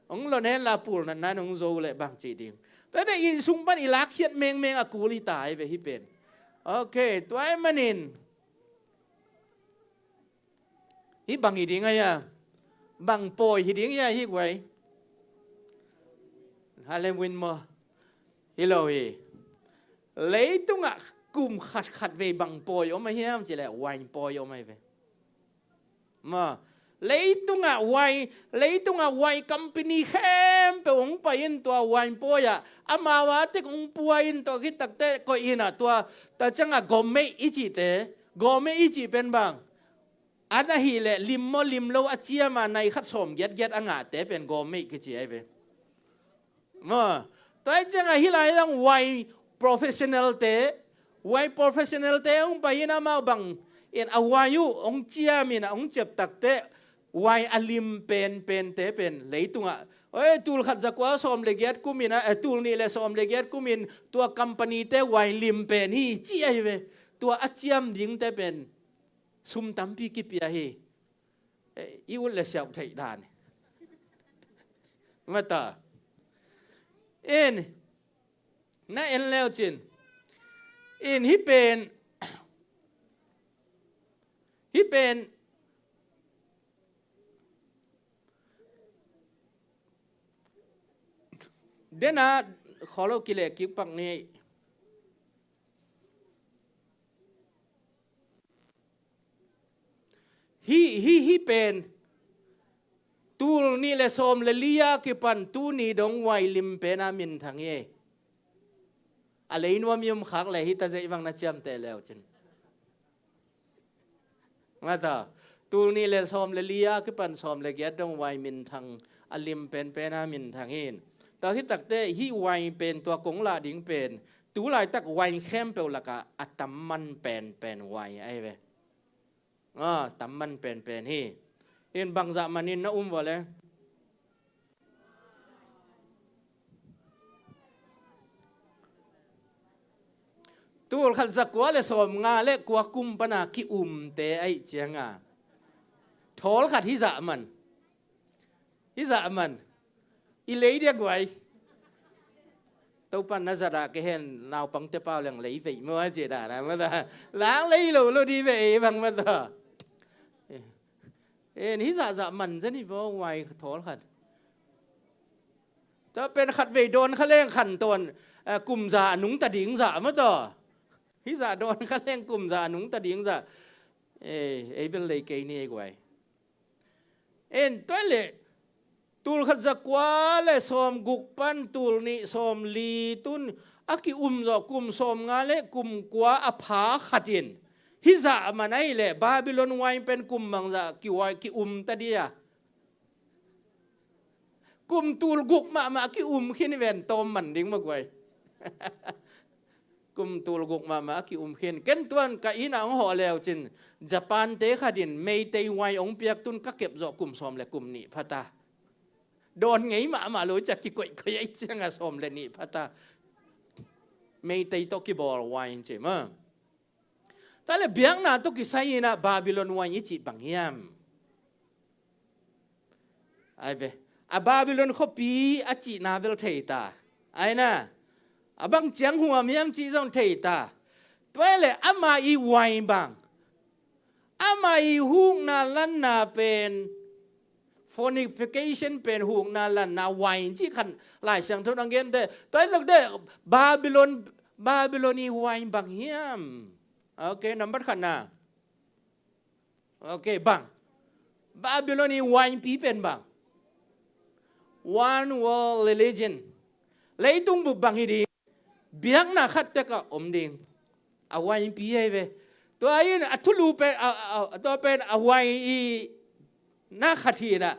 Hong lon henla pulnatna in hong zo leh bang cih ding. Tuate i sung pan i lakkhiat mengmeng a kul hi ta hi ve hih pen. Ok, tua ahih manin hih bang hi ding ahi a, bang pawi hi ding ahi a hih guai. Halloween maw? Hi lo hi. Leitungah kum khatkhat vei bang pawi om a hiam cileh wine pawi om ahi ve. Maw? Leitungah wine, leitungah wine company khempeuh hong pai in tua wine pawi ah amau a tek hong pua in tua khit takteh koih in ah tua ta ciangah gawmmeih i cihte, gawmmeih i cih pen bang? An ahih leh lim maw lim lo a ciama nai khat sawm giatgiat a ngahte pen gawmmeih kici ahi ve. Maw, tua hi ciangah hih lai dang wine professional te, wine professional te hong pai in amau bang in a wine uh hong ciam in a hong ciaptak teh wine a lim penpen te pen leitungah, oi, tul khat za kua sawm le giat kum in a, eh, tul nih le sawm le giat kum in tua company te wine lim pen hi ci ahi ve. Tua a ciam ding te pen sum tampi kipia hi. Eh, i ut le siauh theih dan. Mata. En. Na en leu cin. In hih pen. Hih pen. Dena kholo kile kik pak ni. Hih, hih, hih pen tul nih le sawm le li a kipan tuni dong wine lim pen a minthang hi. A leinuam i om khak le hih ta zeih bang na ciamteh leu cin. Mata, tul nih le sawm le li a kipan sawm le giat dong wine minthang a lim penpen a minthang hi. Tua khit takteh hih wine pen tua kong lah ding pen tu laitak wine khempeuh lakah a tamman penpen wine ahi ve. A tamman penpen hi. In bangzah manin na um vua le? Tul khat za kua le sawm nga le kua kum pana ki-umte ahi cianga thawl khat hih zah man. Hih zah man. I lei dia guai. Topan na zat ah kei hen naupangte pau leng lei veih maw a ci dan a mata. Lang lei lo lo di ve ei bang mata. En hih zah zah man zan hi vaw wine thawl khat. Tua pen khat vei dawn kha leng khan tawn, eh, kum za a nungta ding zah mata. Hih zah dawn kha leng kum za a nungta ding zah. Eh, ei bel lei kei ni ei guai. En tua le tul khat za kua le sawm guk pan tul nih sawm li tun a ki-um zawh kum sawm nga le kum kua a pha khat in Hih zah man ahih leh Babylon wine pen kum bangzah ki-, ki-um ta ding a? Kum tul guk mahmah ki-um khin hi ven, tawm man ding mah guai. Kum tul guk mahmah a ki-um khin. Ken tuan ka inn ah hong hawh leu cin, Japan-te khat in Meitei wine hong piak, tun ka kep zawh kum sawm le kum nih pha ta. Dawn ngei mahmah lo, ciah kikoihkoih ahih ciangin sawm le nih pha ta. Meitei tawh kibawl wine ci mah. Tua leh biakna tawh kisai in ah Babylon wine i cih bang hiam? Ai ve. A Babylon khuapi a cihna bel thei ta. Ai na. A bang ciang huam hiam cih zong thei ta. Tua leh ama i wine bang, ama i hukna lanna pen, fornication pen hukna lanna wine cih khat Lai Siangtho in hong gente. Tua hi leh Babylon, Babylon i wine bang hiam? Ok, nambat khatna. Ok, bang. Babylon i winepi pen bang. One world religion. Leitung bup bang hi ding. Biakna khat tek ah om ding. A winepi ahi ve. Tua in a thulu pen, a, a, a, tua pen a wine i na khat hi in ah.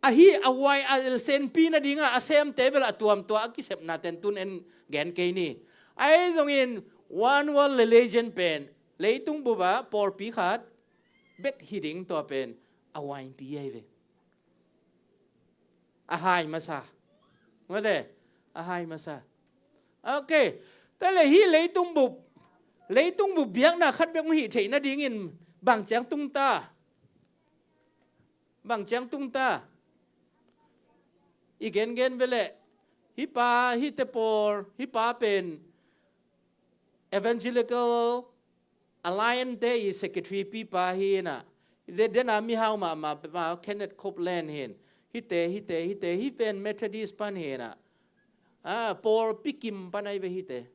Ahi a wine a senpi nading a, a semte bel a tuamtuam a kisepna ten tun en gen kei ni. Ahi zongin one world religion pen leitung bup ah pawlpi khat bek hi ding, tua pen a winepi ahi ve. A hai masa. Mate, a hai masa. Ok. Tua leh hih leitung bup, leitung bup biakna khat bek hong hih theih nadingin bang ciang tung ta? Bang ciang tung ta? I gengen ve leh, hih pa, hihte pawl, hih pa pen Evangelical Alliance-te i secretary pipa hi in ah, de, dena mihau mahmah, ma, Kenneth Copeland hi in, hihte, hihte, hihte, hih pen Methodist pan hi in ah, a, pawlpi kim pan ahi ve hihte.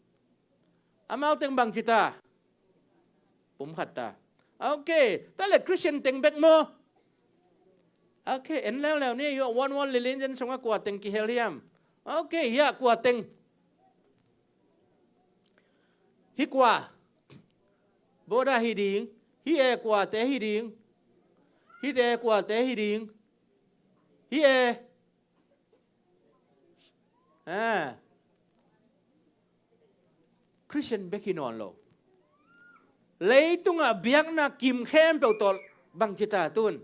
Amau teng bang ci ta? Pum khat ta. Ok, tua leh Christian teng bek maw? Ok, en leuleu ni, one world religion sungah kua teng kihel hiam? Ok, hiah kua teng. Hih kua? Buddha hi ding. Hih e kuate hi ding. Hihte kuate hi ding. Hih e. Ah. Christian bek hi nawn lo. Leitungah biakna kim khempeuh tawh bang ci ta tun?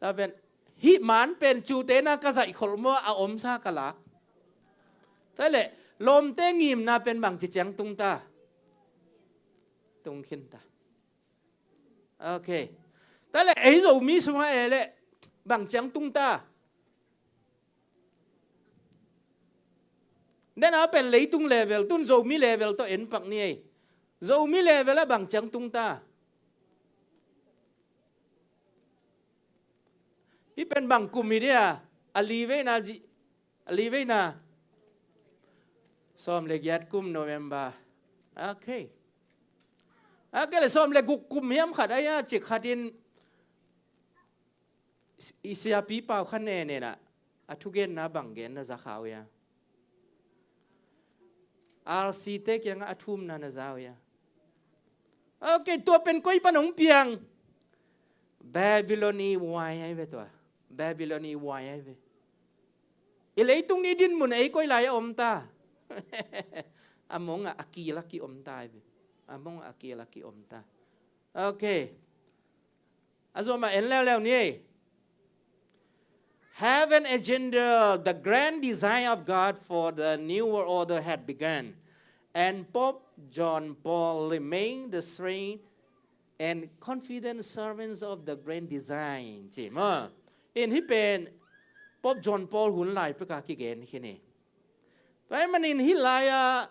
Tua pen, hih man pen cute na ka zaihkholh maw, a omsa ka lak? Tua leh, lawmte ngimna pen bang ci ciang tung ta? Tung khin ta. Ok. Tua leh, ei Zomi sungah e leh, bang ciang tung ta? Dena pen leitung level, tun Zomi level tawh en pak ni ei. Zomi level ah bang ciang tung ta? Hih pen bang kum hi dia? A li veina zi-, a li veina. Sawm le giat kum November. Ok. Ok leh sawm le guk kum hiam khat a, ia cik khat in i siapi pau kha nenen ah, a thugenna bang gen na za kha uh ia? R C te kiangah a thumna na za uh ia? Ok, tua pen koi pan hong piang? Babylon i wine ahi ve tua. Babylon i wine ahi ve. I leitung ni dinmun ei koi lai a om ta? A mong ah a kil ah ki om ta ahi ve. A mong ah a kil ah ki om ta. Ok. A zuama en leuleu ni. Heaven agenda, the grand design of God for the New World Order had begun, and Pope John Paul remained the strength and confident servants of the grand design. Ci maw? In hih pen Pope John Paul hun lai peka kigen khin hi. Tua ahih manin hih lai-a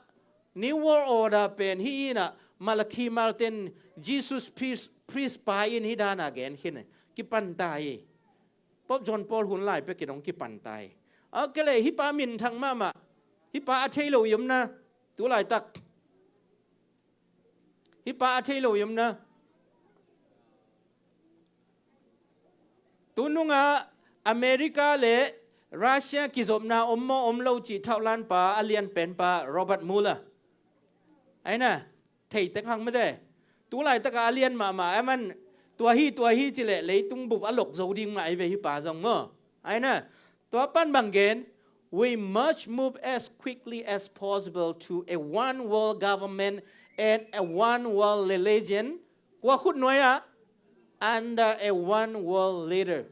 New World Order pen hih in ah Malakhi Martin, Jesus Priest, Priest pa in hih dana gen khin hi. Kipan ta hi. Pope John Paul hun lai pekin hong kipan ta hi. Ok leh hih pa minthang mahmah. Hih pa a thei lo i om na. Tu laitak. Hih pa a thei lo i om na. Tu nungah America le Russia kizopna om maw om lo cih thauhlan pa a lianpen pa Robert Mueller. Aina, thei tek hang mate. Tu laitak a lian mahmah a man, tua hi, tua hi ci leh leitung bup a lok zo ding mah ahi ve hih pa zong maw. Aina, tua pan bang gen, "We must move as quickly as possible to a one world government and a one world religion." Kua khut nuai ah, "Under a one world leader."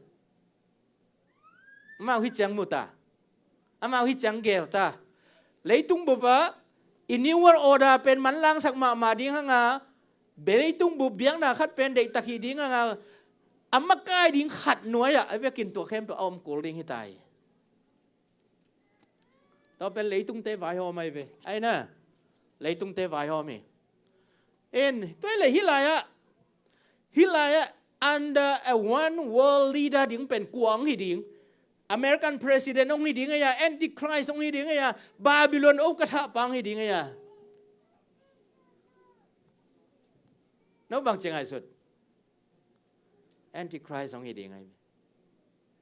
Amau hi ciang mu ta. Amau hi ciang gel ta. Leitung bup ah i New World Order pen manlangsak mahmah ding hang a, leitung bup biakna khat pen deihtak hi ding hang a, a makai ding khat nuai ah a vekin tua khempeuh a om kul ding hi ta hi. Tua pen leitungte vaihawm ahi ve. Aina, leitungte vaihawm hi. In, tua le hih lai ah, hih lai ah, under a one world leader ding pen kua hong hi ding? American president hong hi ding a, Antichrist hong hi ding a, Babylon o ka thah pa hong hi ding a. No bang ciang ai sut. Antichrist hong hi ding ahi.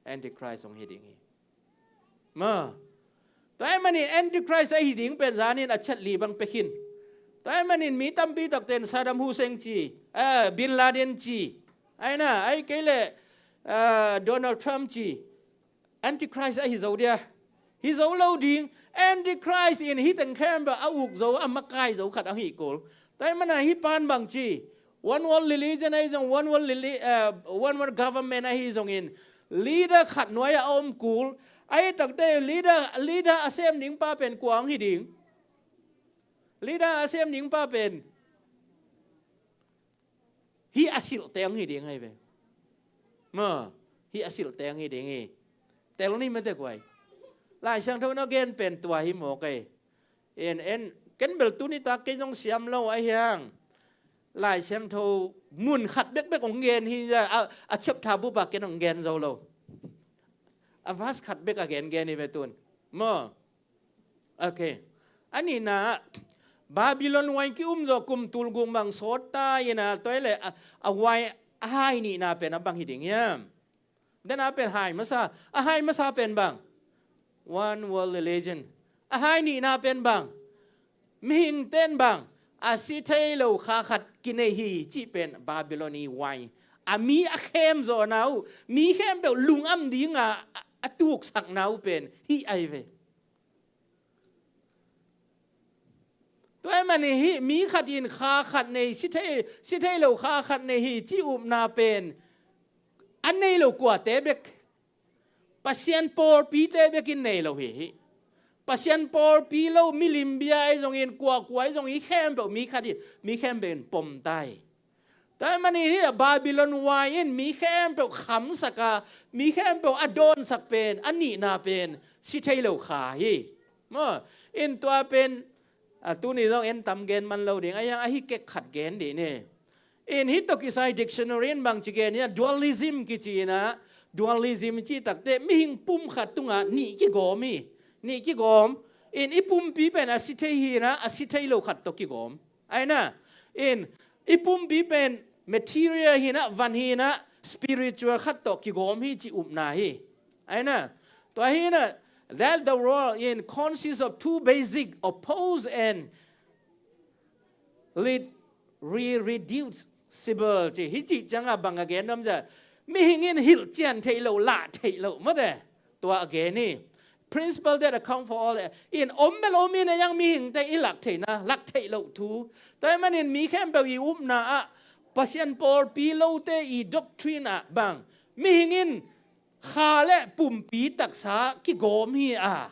Antichrist hong hi ding hi. Ma. Tua ahih manin Antichrist ahi ding pen zanin a chat li bang pekhin. Tua ahih manin mi tampi takten Saddam Hussein ci, eh, Bin Laden ci. Aina, ahih kei leh, eh, Donald Trump ci. Antichrist ahi zo dia. Hi zo lo ding. Antichrist in hih teng khempeuh a uk zo, a makai zo khat a hi kul. Tua ahih manin hih pan bang ci. One world religion ahi zong, one world, reli- eh, one world government ahi zongin leader khat nuai ah a om kul. Ahi takte leader, leader a sem ding pa pen kua hong hi ding? Leader a sem ding pa pen hih a silhte hong hi ding ahi ve. Ma, hih a silhte hong hi ding hi. Tel ni mate kuai. Lai Siangtho na gen pen tua hi mawk ei. En, en, ken bel tuni tak kei zong siam lo ahi hang. Lai Siangtho mun khat bekbek hong gen hi a, a, a chapter bup ah ken hong gen zo lo. A verse khat bek a gen gen hi ve tun. Maw. Ok. A nihna, Babylon huai ki-um zaw kum tul guk bang sawt ta in a, tua hi leh a, a huai a hai nihna pen a bang hi ding hiam? Dena pen hai masa, a hai masa pen bang? One world religion. A hai nihna pen bang? Mihing ten bang? A si thei lo kha khat kinei hi cih pen Babylon i huai. A mi a khem zawhna uh, mi khempeuh lungam dinga a, a tuksakna uh pen hih ahi ve. Tua ahih manin hih mi khat in kha khat nei, si thei, si thei lo kha khat nei hi cih upna pen a nei lo kuate bek, Pasian pawlpite bek in nei lo hi hi. Pasian pawlpi lo milim bia ahi zongin, kuakua ahi zongin, hih khempeuh mi khat in, mi khempeuh in pom ta hi. Tua ahih manin hih a Babylon huai in mi khempeuh khamsak a, mi khempeuh a dawnsak pen, a nihna pen si thei lo kha hi. Maw, in tua pen, a, tuni zong en tam gen man lo ding, a hiang ahi kek khat gen dih ni. In hih tawh kisai dictionary in bangci gen hi a, dualism kici in a, dualism cih takte mihing pum khat tungah nih kigawm hi, nih kigawm. In i pumpi pen a si thei hi in a, a si thei lo khat tawh kigawm. Aina, in i pumpi pen material hi in a, van hi in a, spiritual khat tawh kigawm hi cih upna hi. Aina, tua hi in a, that the world in consists of two basic, opposed and re-, re-, reducible ci. Hih cih ciangah bang a gen nuam cia, mihing in hilh cian theih loh, lah theih loh, mate. Tua a gen hi. Principle that account for all. In om bel om in a, hiang mihingte i lak theihna, lak theih loh thu. Tua ahih manin mi khempeuh i upna ah, Pasian pawlpi lote i doctrine ah bang, mihing in kha le pumpi taksa kigawm hi a.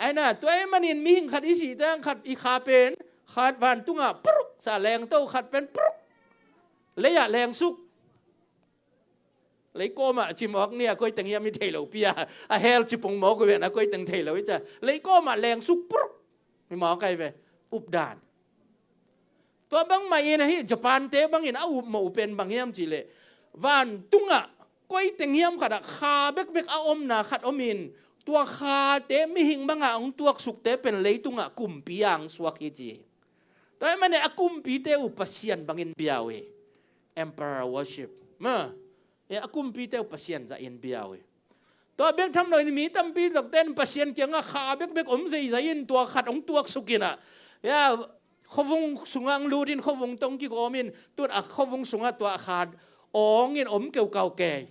Aina, tua ahih manin mihing khat i sih teng khat i kha pen, khat vantungah puruk sa lengto, khat pen puruk lei-ah lengsuk. Leikawmah ci mawk ni a, koi teng hiam i thei lo pi a, a hell ci pong mawk uh ven a, koi teng thei lo i cia. Leikawmah lengsuk puruk. Hi mawk ahi ve. Updan. Tua bangmah in ahi, Japan-te bangin a upmawh uh pen bang hiam cih leh, vantungah koi teng hiam khatah kha bekbek a omna khat om in, tua khate mihing bangah hong tuaksukte pen leitungah kumpi a hong suak hi ci. Tua ahih manin a kumpite uh pasian bangin bia uh hi. Emperor worship. Ma, a kumpite uh pasian zahin bia uh hi. Tua bek tham loin mi tampi takte in Pasian kiangah kha bekbek om zeizai in tua khat hong tuaksuk in a, ya, Khuavung sungah ang lut in khuavung tawh kigawm in, tun a khuavung sungah tua a kha awng in om keukau kei.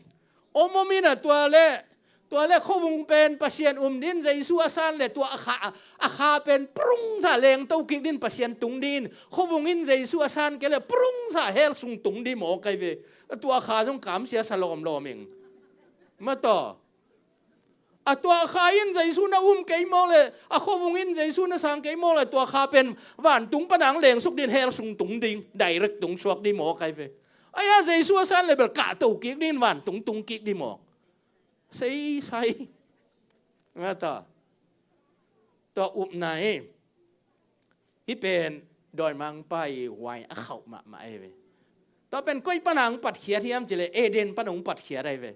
Om om in a tua le, tua le khuavung pen Pasian um ding, Jesu a san le tua a kha, a kha pen prungsa lengto kik ding, Pasian tung ding in, khuavung in Jesu a san kei le prungsa hell sung tung ding maw kai ve. Tua a kha zong kamsia sa lawmlawm ing. Mataw. A tua kha in Jesu na um kei mawk le, a khuavung in Jesu na sang kei mawk le, tua kha pen vantung pan ang lengsuk ding, hell sung tung ding, direct tung suak ding maw kai ve. Aia Jesu a san le bel kahto kik ding, vantung tung kik ding maw. Sei sai. Nga ta. Tua upna hi. Hih pen dawimangpa i huai a khauh mahmah ahi ve. Tua pen koi pana ang patkhiat hiam cileh Eden pana ang patkhiat ahi ve.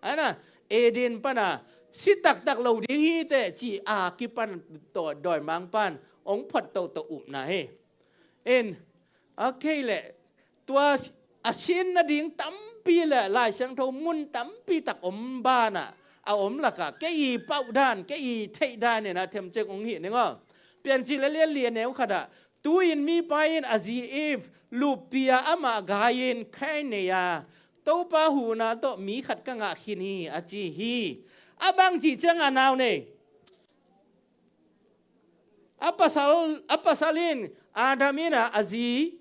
Ana, Eden pana si taktak lo ding hi teh ci a kipan tua dawimangpan ang phuat toto upna hi. In, a kei leh tua a sin nading tampi le Lai Siangtho mun tampi tak om banah a om lakah kei i pauh dan, kei i theih dan in a themcek ong hih ning aw. Piancil a lian li a neu khatah, tu-in mipa in a zi Eve luppia amah gai-in khainei a, Topa huhna tawh mi khat ka ngah khin hi a ci hi. A bang cih ciangah nau nei. A pasal, a pasal in Adam in a, a zi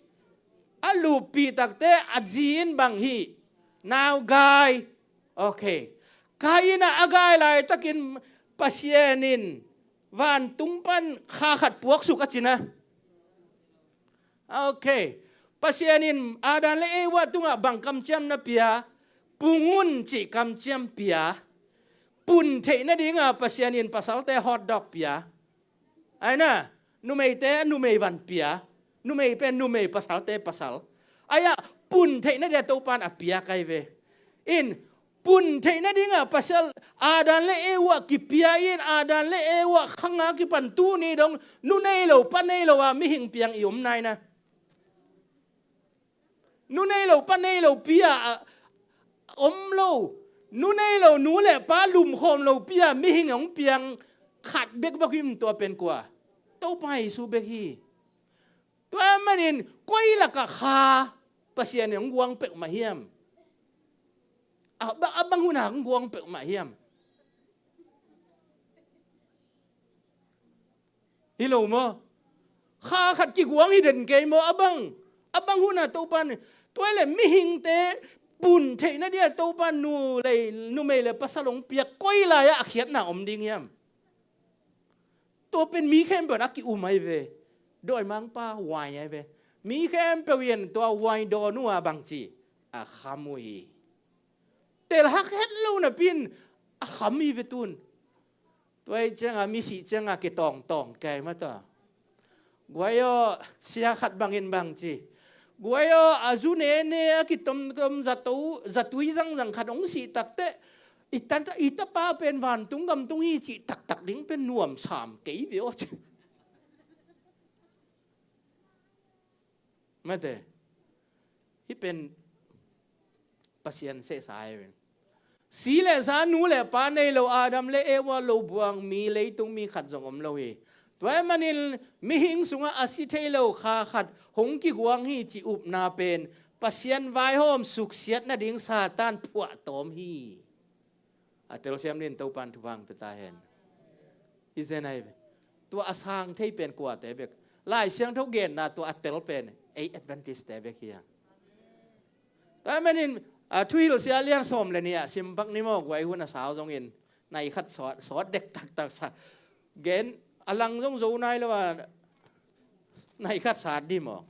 a luppih takte a zi in bang hih? Nau gai. Ok. Gai in a, a gai laitakin Pasian in vantung pan kha khat puaksuk a cina. Ok. Pasian in Adam le Eva tungah bang kamciam na pia? Pung un cih kamciam pia. Pun theih nadinga Pasian in pasalte hotdog pia. Aina, numeite a numei van pia. Numei pen numei, pasalte pasal. Aia, pun theih nadia Topan a pia kai ve. In, pun theih nadinga pasal Adam le Eva kipia in, Adam le Eva khanga kipan tuni dong nu nei lo pa nei lo a mihing piang i om naina. Nu nei lo pa nei lo pia a om lo. Nu nei lo nu le pa lumkhawm lo pia mihing hong piang khat bekbek hi. Tua pen kua? Topa Jesu bek hi. Tua manin koi lakah kha Pasian in hong guang peuhmah hiam? A, a bang hunah hong guang peuhmah hiam? Hi lo maw? Kha khat kiguang hi den kei maw? A bang, a bang hunah Topa in, tua le mihingte pun theih nadia Topa nu lei, numei le pasal hong piak koi lai-ah a khiatna om ding hiam? Tua pen mi khempeuh in a ki-um ahi ve. Dawimangpa huai ahi ve. Mi khempeuh in tua huai dawn uh a bangci a kham uh hi. Tel hak het lo napi in a kham hi ve tun. Tua hi cianga, misih cianga kitawngtawng kei mata. Guai aw, sia khat bangin bangci. Guai aw, a zu nene a kitomtom zato, zatui zangzang khat hong sih takte, i ta, i tapa pen vantung gam tung hi cih taktak ding pen nuam sam kei ve aw ci. Mate. Hih pen Pasian sehsa hi ve. Si le sa, nu le pa nei lo, Adam le Eva lo buang mi, leitung mi khat zong om lo hi. Tua hi manin mihing sungah a si thei lo kha khat hong kiguang hi cih upna pen Pasian vaihawm suksiat nading Satan phuahtawm hi. A telsiam ding Topan thupha pia ta hen. Hi zen ahi ve. Tua a sang thei pen kuate bek? Lai Siangtho genna tua a tel pen ei Adventist-te bek hi a. Tua manin, a, Thuhilhsia lian sawm le nih ah sim pak ni maw, guai hun a sau zongin nai khat sawt, sawt dek taktak sa. Gen a lang zong zo nai lo a, nai khat sat dih maw.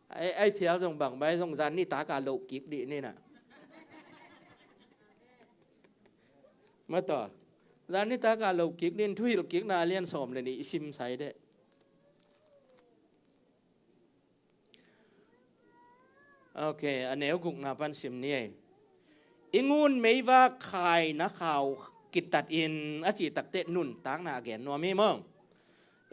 Ai, ai phial zong bang bai zong zan nitak a loh kik dih ni na. Mataw. Zan nitak a loh kik dih, Thuhilh kikna lian sawm le nih i sim sai deh. Ok, a neu gukna pan sim ni ei. I ngun meivak khaina khau kitatin a cih takte nuntakna a gen nuam hi maw?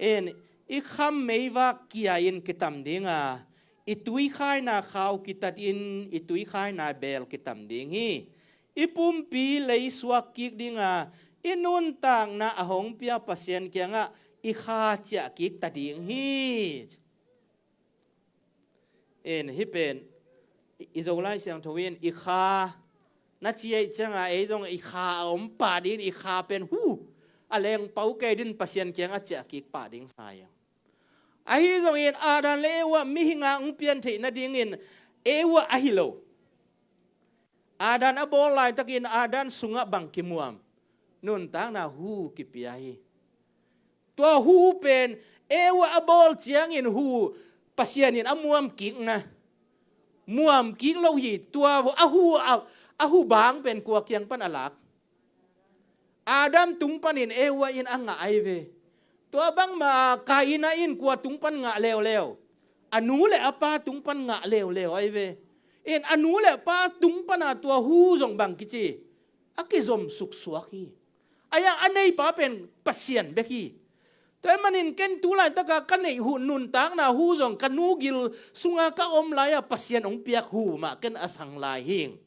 In, i kham meivak kia in kitam dinga, i tui khaina khau kitatin i tui khaina beel kitam ding hi. I pumpi leisuak kik dinga, i nuntakna a hong pia Pasian kiangah i kha ciah kik ta ding hi. In hih pen i, i Zolai Siangtho in i kha na ci ahih cianga ei zong i kha a om pah dingin i kha pen hu a lengpau kei din Pasian kiang a ciah kik pah ding sa hi. Ahi zongin Adam le Eva mihinga hong pian theih nadingin Eva ahi lo. Adam a bawl laitakin Adam sungah bang kimuam? Nuntakna hu kipia hi. Tua hu pen Eva a bawl ciangin hu Pasian in a muam kikna. Muam kik lo hi. Tua a hu, a, a hu bang pen kua kiang pan a lak? Adam tung panin Eva in a ngah ahi ve. Tua bangma Kaina in kua tung pan ngah leuleu? A nu le a pa tung pan ngah leuleu ahi ve. In a nu le a pa tung pana tua hu zong bang kici? A kizom suksuak hi. Ahi a, a neipa pen Pasian bek hi. Tua ahih manin ken tu laitaka ka neih hu, nuntakna hu zong ka nu gil sunga ka om lai-a Pasian hong piak hu mah ken a sang lai hing.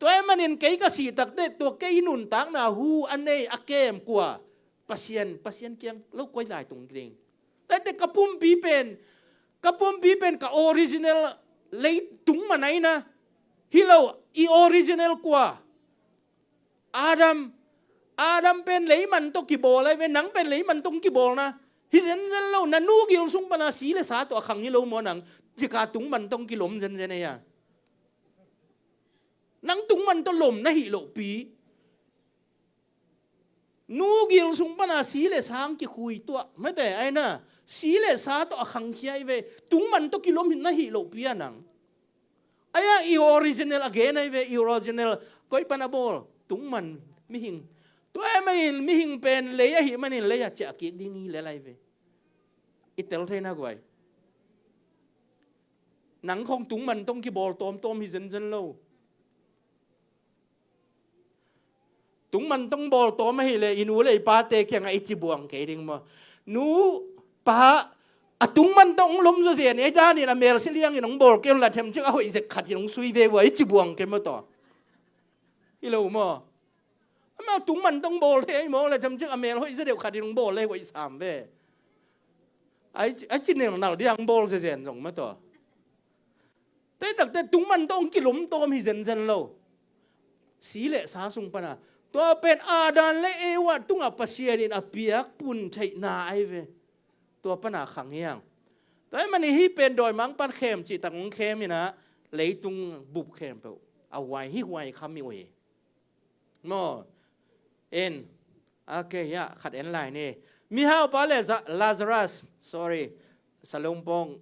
Tua ahih manin kei ka sih takte tua kei nuntakna hu a nei a kem kua? Pasian, Pasian kiang lo koi lai tung ding. Tate ka pumpi pen, ka pumpi pen ka original lei tung man ahi na. Hi lo, i original kua? Adam, Adam pen leiman tawh kibawl ahi ve, nang pen leiman tawh kibawl na. Hi zenzen lo, na nu gil sung pana si le sa tawh a khang hi lo maw nang? Zika tungman tawh kilom zenzen ahi a. Nang tungman tawh lom na hih lohpi. Nu gil sung pana si le sa ang kikhui tuah mate ahi na. Si le sa tawh a khangkhia ahi ve. Tungman tawh kilom na hih lohpi a nang. Ahi a i original a gen ahi ve, i original koi pan a bawl? Tungman mihing. Tua ahih manin mihing pen lei ahih manin lei a ciah kik ding hi lel ahi ve. I tel thei na guai. Nang khong tungman tawh kibawl tawmtawm hi zenzen lo. Tungman tawh bawl tawm ahih leh i nu le i pate kiangah i ci buang kei ding maw? Nu, pa, a tungman tawh hong lom zawzen ei danin a mel si liangin hong bawl kei un la, themcik a hoih zek khatin hong sui ve vua, i ci buang kei maw taw? Hi lo maw? Amau tungman tawh bawl thei ahi mawk le themcik a mel hoih zaw deuh khatin hong bawl le hoih sam ve. Ai ci, ai ci nelnal dia hong bawl zezen zong maw taw? Tei takte tungman tawh hong kilom tawm hi zenzen lo. Si le sa sung pana. Tua pen Adam le Eva tungah Pasian in a piak pun theihna ahi ve. Tua pana khang hiang. Tua ahih manin hih pen dawimangpan khem cihtak hong khem inah leitung bup khempeuh a huai hi, huai kham hi uh hi. Maw? En. Ok, ya, khat en lai ni. Mihaupa le Za-, Lazarus, sorry, Salom Pawng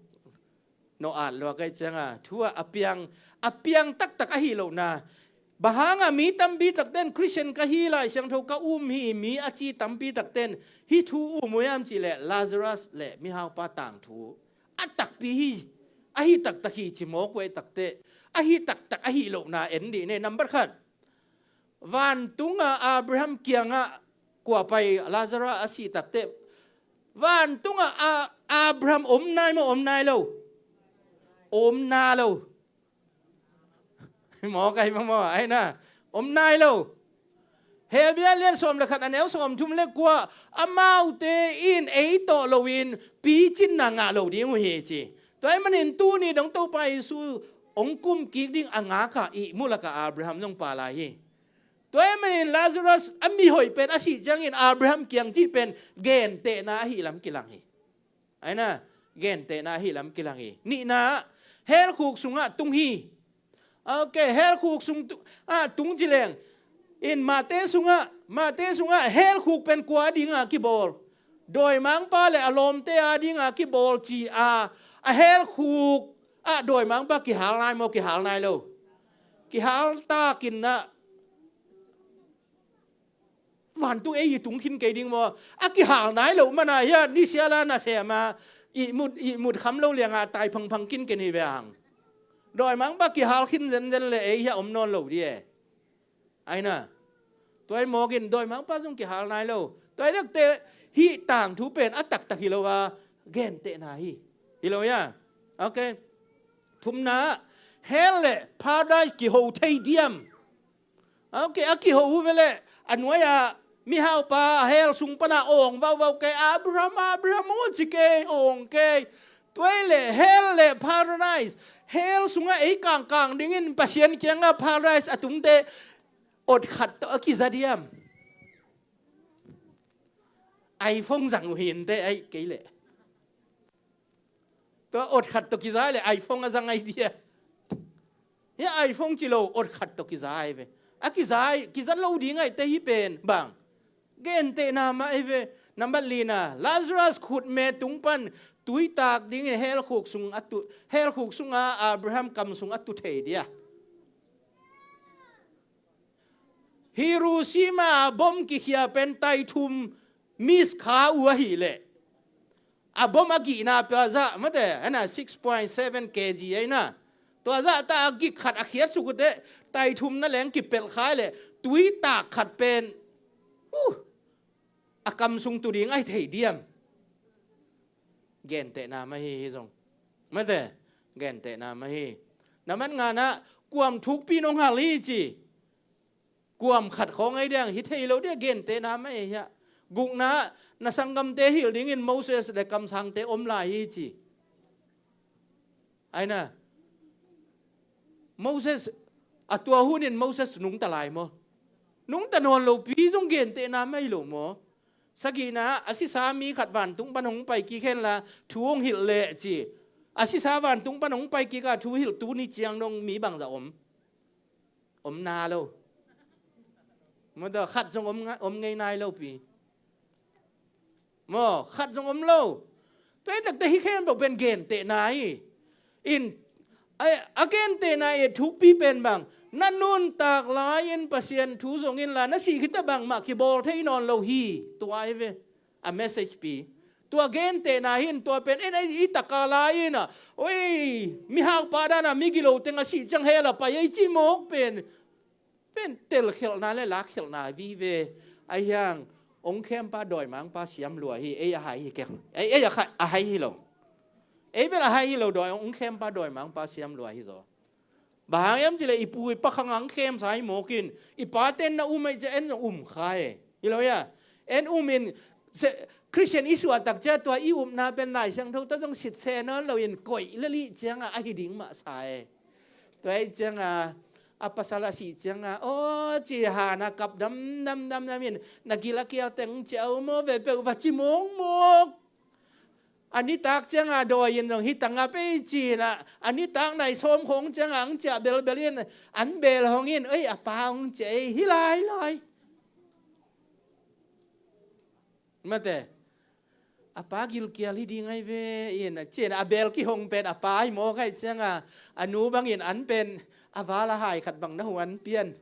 no at lua kai cianga thu a piang, a piang taktak ahi lohna. Bang hanga mi tampi takten Christian ka hi, Lai Siangtho ka um hi, mi a ci tampi takten hih thu um uh hiam cih leh Lazarus le mihaupa tangthu a takpi hi, ahi taktak hi ci mawk uh ei takte, ahi taktak ahi lohna en dih ne. Number khat, vantunga Abraham kiangah kua pai? Lazarus a sih takte vantunga a, Abraham om nai maw, om nai lo? Om na lo. Maw kai maw, maw, ai na. Om nai lo. Hebru lian sawm le khat a neu sawm thum le kua, amaute in ei tawh loin picinna ngah lo ding uh hi ci. Tua ahih manin tuni dong Topa Jesu hong kum kik ding a ngaka ihmu laka Abraham zong pa lai hi. Tua ahih manin Lazarus a mihoih pen a sih ciangin Abraham kiang cih pen gentehna ahi lam kilang hi. Ai na, gentehna ahi lam kilang hi. Nihna, helkhuk sungah tung hi. Ok, helkhuk sung tu-, ah, tung ci leng. In Mate sungah, Mate sungah helkhuk pen kua dinga kibawl? Dawimangpa le a lawmte a dinga kibawl ci a, a helkhuk ah dawimangpa kihal nai maw, kihal nai lo? Kihal takin na vantung ei hi tung khin kei ding maw? A kihal nai lo mana hia, nisiala nasema ihmut, ihmut kham lo lianga tai phangphang khin ken hi ve ang. Dawimangpa kihal khin zenzen le ei hia om nawn lo di e. Ai na. Tua ahih mawkin dawimangpa zong kihal nai lo. Tua ahih takte hih tangthu pen a taktak hi lo a, gentehna hi. Hi lo hia? Ok. Thumna, hell le paradise kiho thei diam? Ok, a kiho uh ve leh, a nuai-a mihaupa hell sung pana awng vauvau kei, Abraham, Abraham, aw ci kei, awng kei. Tua ahih leh hell le paradise, hell sungah ei kangkang dingin Pasian kiangah paradise a tungte ot khat tawh a kiza diam? iPhone zang uh hinte ahih kei leh. Tua ot khat tawh kiza leh iPhone a zang ahi dia. Hia iPhone ci lo, ot khat tawh kiza ahi ve. A kiza, kiza lo ding ahih teh hih pen bang? Gentehna mah ahi ve. Nambat lina, Lazarus khutme tung pan tuitak dingin hell khuk sung a tu, hell khuk sunga Abraham kam sung a tu thei dia. Hiroshima bom kikhia pen taithum miss kha uh ahih leh, a bom a gihna pia zah mate, ana six point seven K G aina. Tua zah ta a gik khat a khiat suk uh teh, taithum na leng kipelh kha leh, tuitak khat pen, uh, a kam sung tu ding ahi thei diam? Gentehna mah hi, hih zong. Mate, gentehna mah hi. Nambat ngana, kuam thukpi nong hal hi ci. Kuam khat khawng ahi diang, hi thei lo dia, gentehna mah hi hia. Gukna, na sanggamte hilh dingin Moses le kamsangte om lai hi ci. Aina. Moses, a tua hunin Moses nungta lai maw? Nungta nawn lo pi zong gentehna mah hi lo maw? Sagihna, a sisa mi khat vantung pan hong pai kik hen la, thu hong hilh leh ci. A sisa vantung pan hong pai kik a, thu hilh tuni ciang dong mi bangzah om? Om na lo. Maw tua, khat zong om nga-, om ngei nai lo pi. Maw, khat zong om lo. Tua hi takte hih khempeuh pen gentehna hi. In, a, a gentehna i thukpi pen bang? Na nuntak lai-in Pasian thu zong inla, na sih khit teh bangmah kibawl thei nawn lo hi. Tua hi ve. A message pi. Tua gentehna hi in tua pen, en, en, i taka lai-in a, oi, mihau pa dana, migilo teng a sih ciang hell a pai, ei ci mawk pen, pen telkhelhna le lakkhelhna vive. Ahi hang, ong khempa dawimangpa siam lua hi, ei a hai hi keng. Ei, ei a khai, a hai hi lo. Ei bel a hai hi lo dawi, ong khempa dawimangpa siam lua hi zaw. Bang hang hiam cih leh i pu i pa khang ang khemsa hi mawk in, i pate'n na um ahih ciang en zong um kha e. Hi lo hia? En um in, se-, Christian i suah tak ciang tua i upna pen Lai Siangtho tawh zong sit se nawn lo in koih lel ahih ciangin a hi ding mah sa e. Tua ahih ciangin a pasal a sih ciangin, aw, ci hana kap dam, dam, dam, dam in, na gil a kial teng ciau maw ve peuh va ci mawkmawk. A nitak ciangin dawi in zong hi tangah pei ci-in a, a nitak nai sawm khawng ciangin ang ciah belbel in, an bel hong in, ei, a pa hong ciah ei, hi lailai. Mate, a pa gilkial hi ding ahi ve in, a ci-in a bel kihong pen a pa hi mawk ahih ciangin, a nu bangin an pen a val a hai khat bang na huan pian.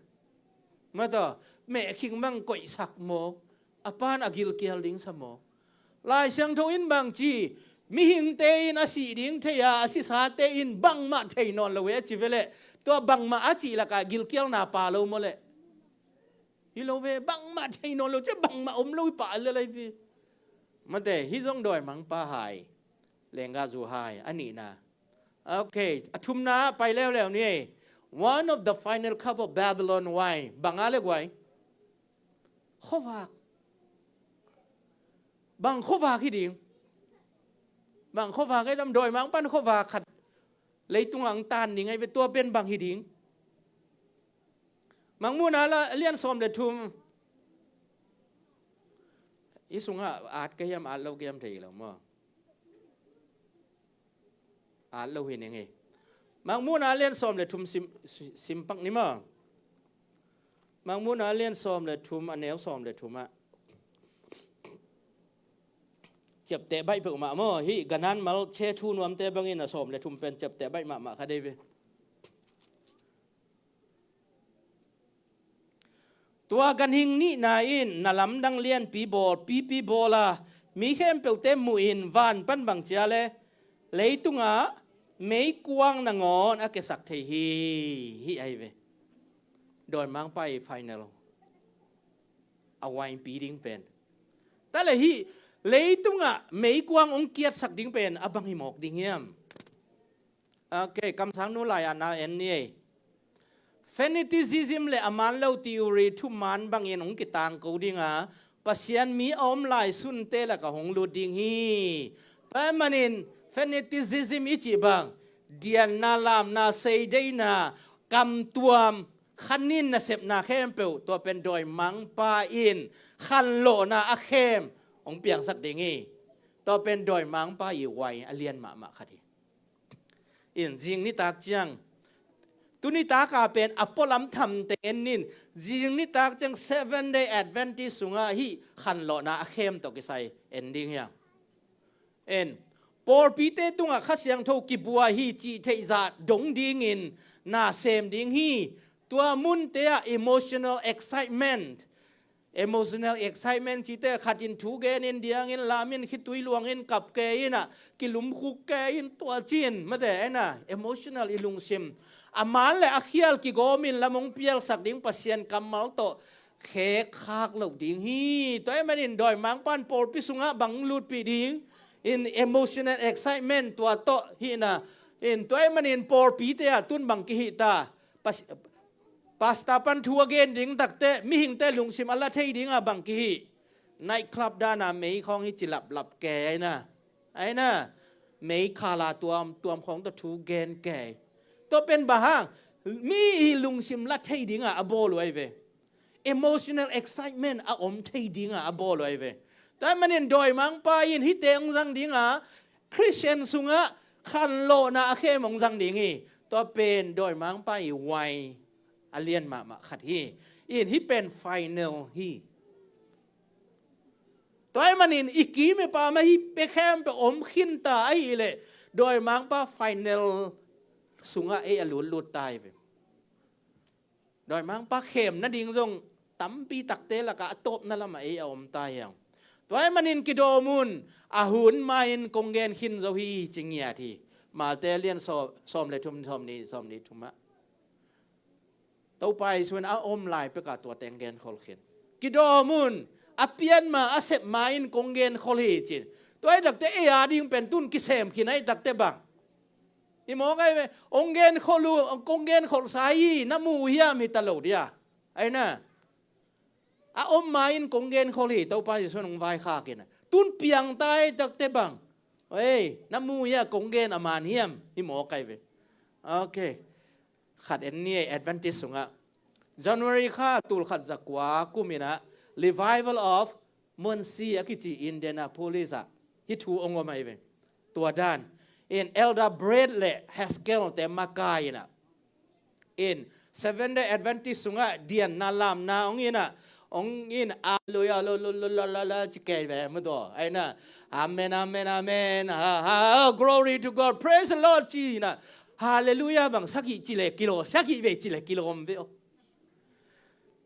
Mate, mehkhing bang koihsak mawk. A pa'n a gilkial ding sa maw? Lai Siangtho in bang ci, mihingte in a sih ding thei a, a sisate in bangmah thei nawn lo e a ci ve leh, tua bangmah a cih lakah gilkialna pha lo maw leh? Hi lo ve, bangmah thei nawn lo, cia bangmah om lo hi pah lel ahi ve. Mate, hih zong dawimangpa hai, lenggahzu hai, a nihna. Ok, a thumna pai leuleu ni. One of the final cup of Babylon wine. Bang a le guai? Khuavak. Bang khuavak hi ding? Bang khuavak ahi tam, dawimangpa'n khuavak khat leitungah ang tan ding ahi ve, tua pen bang hi ding? Mangmuhna la-, lian sawm le thum. I sungah at ka hiam, at lo ka hiam thei lo maw? At lo hi ning e. Mangmuhna lian sawm le thum sim, sim pak ni maw? Mangmuhna lian sawm le thum, a neu sawm le thum ah. Ciapteh baih peuhmah maw? Hih Kanan mal che thu nuamte bangin a sawm le thum pen ciapteh baih mahmah kha dei ve. Tua ganhing nihna in na lamdang lianpi bawl, pipi bawl a, mi khempeuhte muhin van pan bang cia le, leitungah meikuang nangawn a kiasak thei hi, hi ahi ve. Dawimangpa i final a wine pi ding pen. Tua le hih leitungah meikuang hong kiatsak ding pen a bang hi mawk ding hiam? Ok, kamsangnu lai-atna en ni ei. Fanaticism le a man lo theory thuman bangin hong kitangko ding a, Pasian mi a om lai sunte lakah hong lut ding hi. Tua ahih manin Fanaticism i cih bang, dianna, lamna, seideina, kamtuam, khanin nasepna khempeuh, tua pen dawimangpa in khanlawhna a khem hong piangsak ding hi. Tua pen dawimangpa i wai a lian mahmah khat hi. In zing nitak ciang, tuni taka pen a pualam thamteng en nin, zing nitak ciang Seven Day Adventist sungah hih khanlawhna a khem tawh kisai en ding hiam? En, pawlpite tungah Kha Siangtho kibua hi cih theihzah dong dingin na sem ding hi. Tua munte ah emotional excitement, emotional excitement cihte, khat in thu genin diangin, lamin, khitui luangin, kap kei in ah, kilumkhuk kei in, tua cin mate, aina, emotional i lungsim. A man le a khial kigawmin lam hong pialsak ding Pasian kammal tawh khekkhak loh ding hi. Tua ahih manin dawimangpa in pawlpi sungah bang lutpih ding? In emotional excitement tua tawh hihna. In tua ahih manin pawlpite ah tun bang kihih ta? Pas-, pastor pan thu a gen ding takte mihingte lungsim a la thei dingah bang kihih? Night club dana mei khawng hi ci laplap kei, aina. Aina, mei khala tuamtuam khawng tawh thu gen kei. Tua pen bang hang? Mi i lungsim la thei dingah a bawl uh ahi ve. Emotional excitement a om thei dingah a bawl uh ahi ve. Tua ahih manin dawimangpa in hihte hong zang dingah, Khristian sungah khanlawhna a khem hong zang ding hi. Tua pen dawimangpa i wai a lian mahmah khat hi. In hih pen final hi. Tua ahih manin i kim i pam ah hihte khempeuh om khinta ahih leh, dawimangpa final sungah ei a lutlut ta hi ve. Dawimangpa khem nading zong tampi takte lakah a tawpna lamah ei a om ta hi hang. Tua ahih manin kidawm un, a hun ma-in kong gen khin zo hi ci ngiat hi. Mate lian sawm, sawm le thum, sawm nih, sawm nih thum ah. Topa Jesu in a om lai pekah tua teng genkhol khin. Kidawm un, a pian ma, a sep ma-in kong genkhol hi ci. Tua ahih takte ei a ding pen tun kisem khin ahih takte bang? I mawk ahi ve, hong genkhol uh, kong genkholsa hi, na mu uh hiam hi ta lo dia. Aina. A om ma-in kong genkhol hi, Topa Jesu in hong vaikhak in. Tun piang ta ahih takte bang? Ei, na mu uh hia kong gen a man hiam? I mawk ahi ve. Ok. Khat en ni ei, Adventist sungah. January kha tul khat za kua kum in ah, Revival of Muncie a kici Indianapolis ah hih thu hong om ahi ve. Tua dan in Elder Brett le Haskell te makai in ah, in Seven Day Adventist sungah dianna lamna hong in ah, hong in, "Hallelujah, lo, lo, lo, la, la, la," ci kei ve, mu tua. Aina, "Amen, amen, amen. Ha, ha, glory to God. Praise the Lord," ci in ah, "Hallelujah," bang sagih ci le kilawm, sagih vei ci le kilawm ve aw.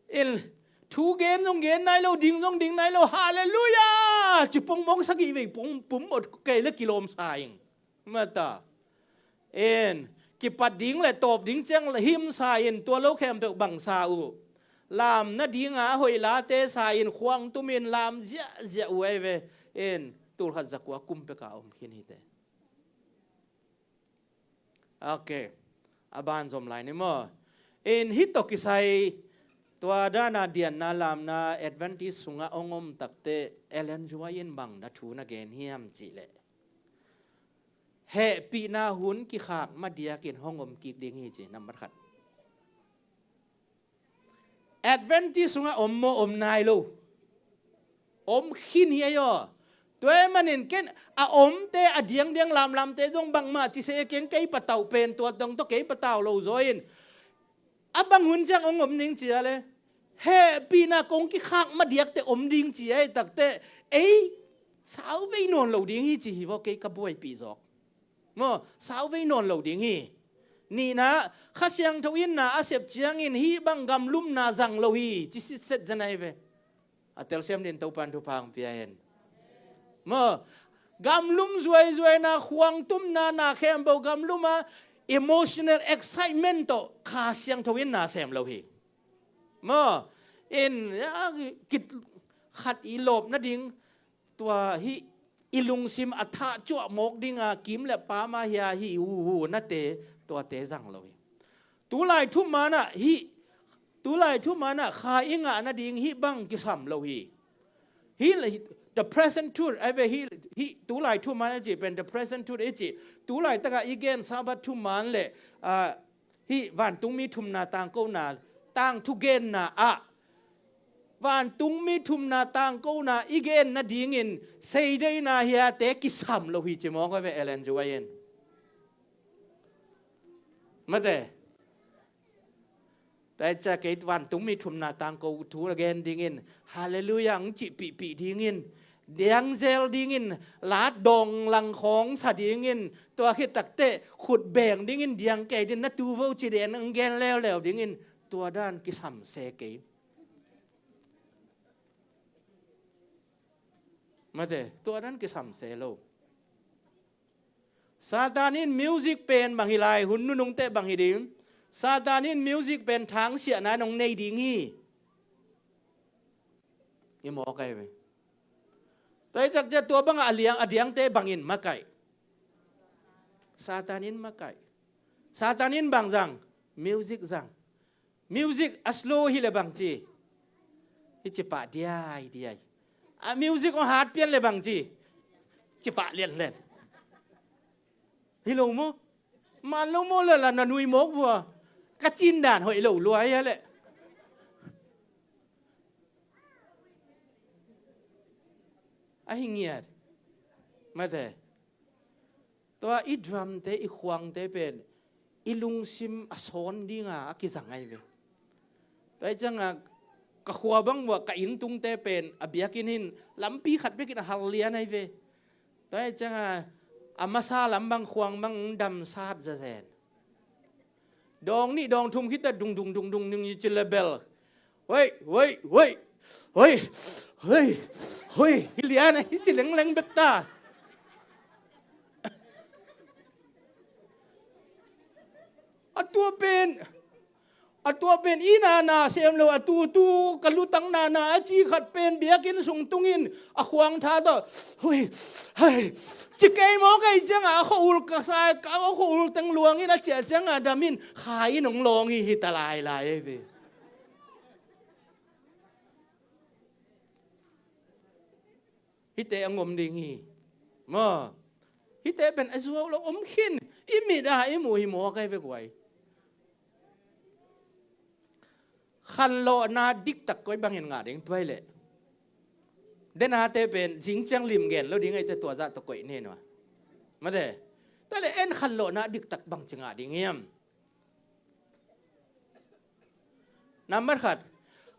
In thu gen zong gen nai lo, ding zong ding nai lo, "Hallelujah," ci pongpong sagih vei pongpum aw kei le kilawm sa ing. Mata. In kipat ding le tawp ding ciang le him sa in, tua lo khempeuh bang sa uh? Lam nadinga a hoih late sa in, khuang tumin lam ziahziah uh ahi ve. In tul khat za kua kum pekah om khin hite. Ok. A ban zom lai ni maw? In hih tawh kisai tua dana dianna lamna Adventist sungah hong om takte Ellen White in bang na thu na gen hiam cih leh, hehpihna hun kikhak madiakin hong om kik ding hi ci, nambat khat. Adventist sungah om maw? Om nai lo. Om khin hi ei aw. Tua ahih manin ken a omte a diangdiang lamlamte zong bangmah ci se keng, kei patauh pen tua dong tawh kei patauh lo zaw in. A bang hun ciang hong om ding ci a le, hehpihna kong kikhak madiakte om ding ci ahih takte, ei, sauvei nawn lo ding hi ci hi vaw, kei ka buaipih zawk. Maw, sauvei nawn lo ding hi. Nihna, Kha Siangtho in na a sep ciangin hih bang gamlumna zang lo hi ci sitset zen ahi ve. A telsiam din Topan thupha hong pia hen. Maw, gamlum zuaizuaina, khuangtumna, na khempeuh gamlum a, emotional excitement tawh Kha Siangtho in na sem lo hi. Maw, in, a, kit, khat i lawp nading, tua hih i lungsim a thah cuah mawk dinga kim le pama hia hih huhu nate, tuate zang lo hi. Tulai thumanah hih, tulai thumanah kha i ngah nading hih bang kisam lo hi. Hih le, hih, The present truth, ai ve, hih, hih tulai thuman a cih pen the present truth i cih. Tulai takah i gen Sabbath thuman le, ah, hih vantungmi thumna tangkona, tangthu genna ah vantungmi thumna tangkona i gen nadingin seideina hiate kisam lo hi ci mawk ai ve, Ellen G. White in. Mate. Tua hi ciang kei vantungmi thumna tangko thu a gen dingin, Halleluiah ang cih pihpih dingin, diang zel dingin, lat dong lang khawng sa dingin, tua khit takteh khut beng dingin, diang kei dingin, na tu vo ci den ang gen leuleu dingin, tua dan kisam se kei. Mate, tua dan kisam se lo. Satan in music pen bang hi lai, hun nunungte bang hi ding. Satan in music pen thangsiahna in hong nei ding hi. I mawk ai ve. Tua hi ciang tua bangah a liang, a diangte bangin makaih. Satan in makaih. Satan in bang zang, music zang. Music a slow hi le bang ci, hi ci pah diai diai. A music hong hat pian le bang ci, ci pah lian lian. Hi lo maw? Man lo maw le la na nui mawk vua. Ka cin dan hoih lo lua hi a le. A hi ngiat. Mate. Tua i drumte, i khuangte pen i lungsim a sawn dinga a kizang ai ve. Tua hi cianga ka khua bang vua ka inn tungte pen a biakinn hin lampi khat bekin a hal lian ai ve. Tua hi cianga a masa lam bang khuang bang damsat zazen. Dawng nih dawng thum khita dung dung dung dung ning i ci le bel. Hoi, hoi, hoi. Hoi, hoi, hoi. Hi lian a hi ci lengleng bek ta. A tua pen, a tua pen i nana sem lo, a tu tu ka lutang nana a ci khat pen biakinn sung tungin a khuang tha tawh. Hoi, hoi. Ci kei maw kei cianga a khua ul ka sai, ka a khua ul teng luangin a ciah cianga damin kha in hong lawng hi hi ta lai lai ei ve. Hihte a ngom ding hi. Maw. Hihte pen a zuau lo om khin. I mit a i mu hi maw kei ve guai. Khanlawhna diktak koi bangin ngah ding tuai leh. Denate pen zing ciang lim gen lo ding ai te tua zah tawh koih nen ua. Mate. Tuai leh en khanlawhna diktak bang ci ngah ding hiam? Nambat khat.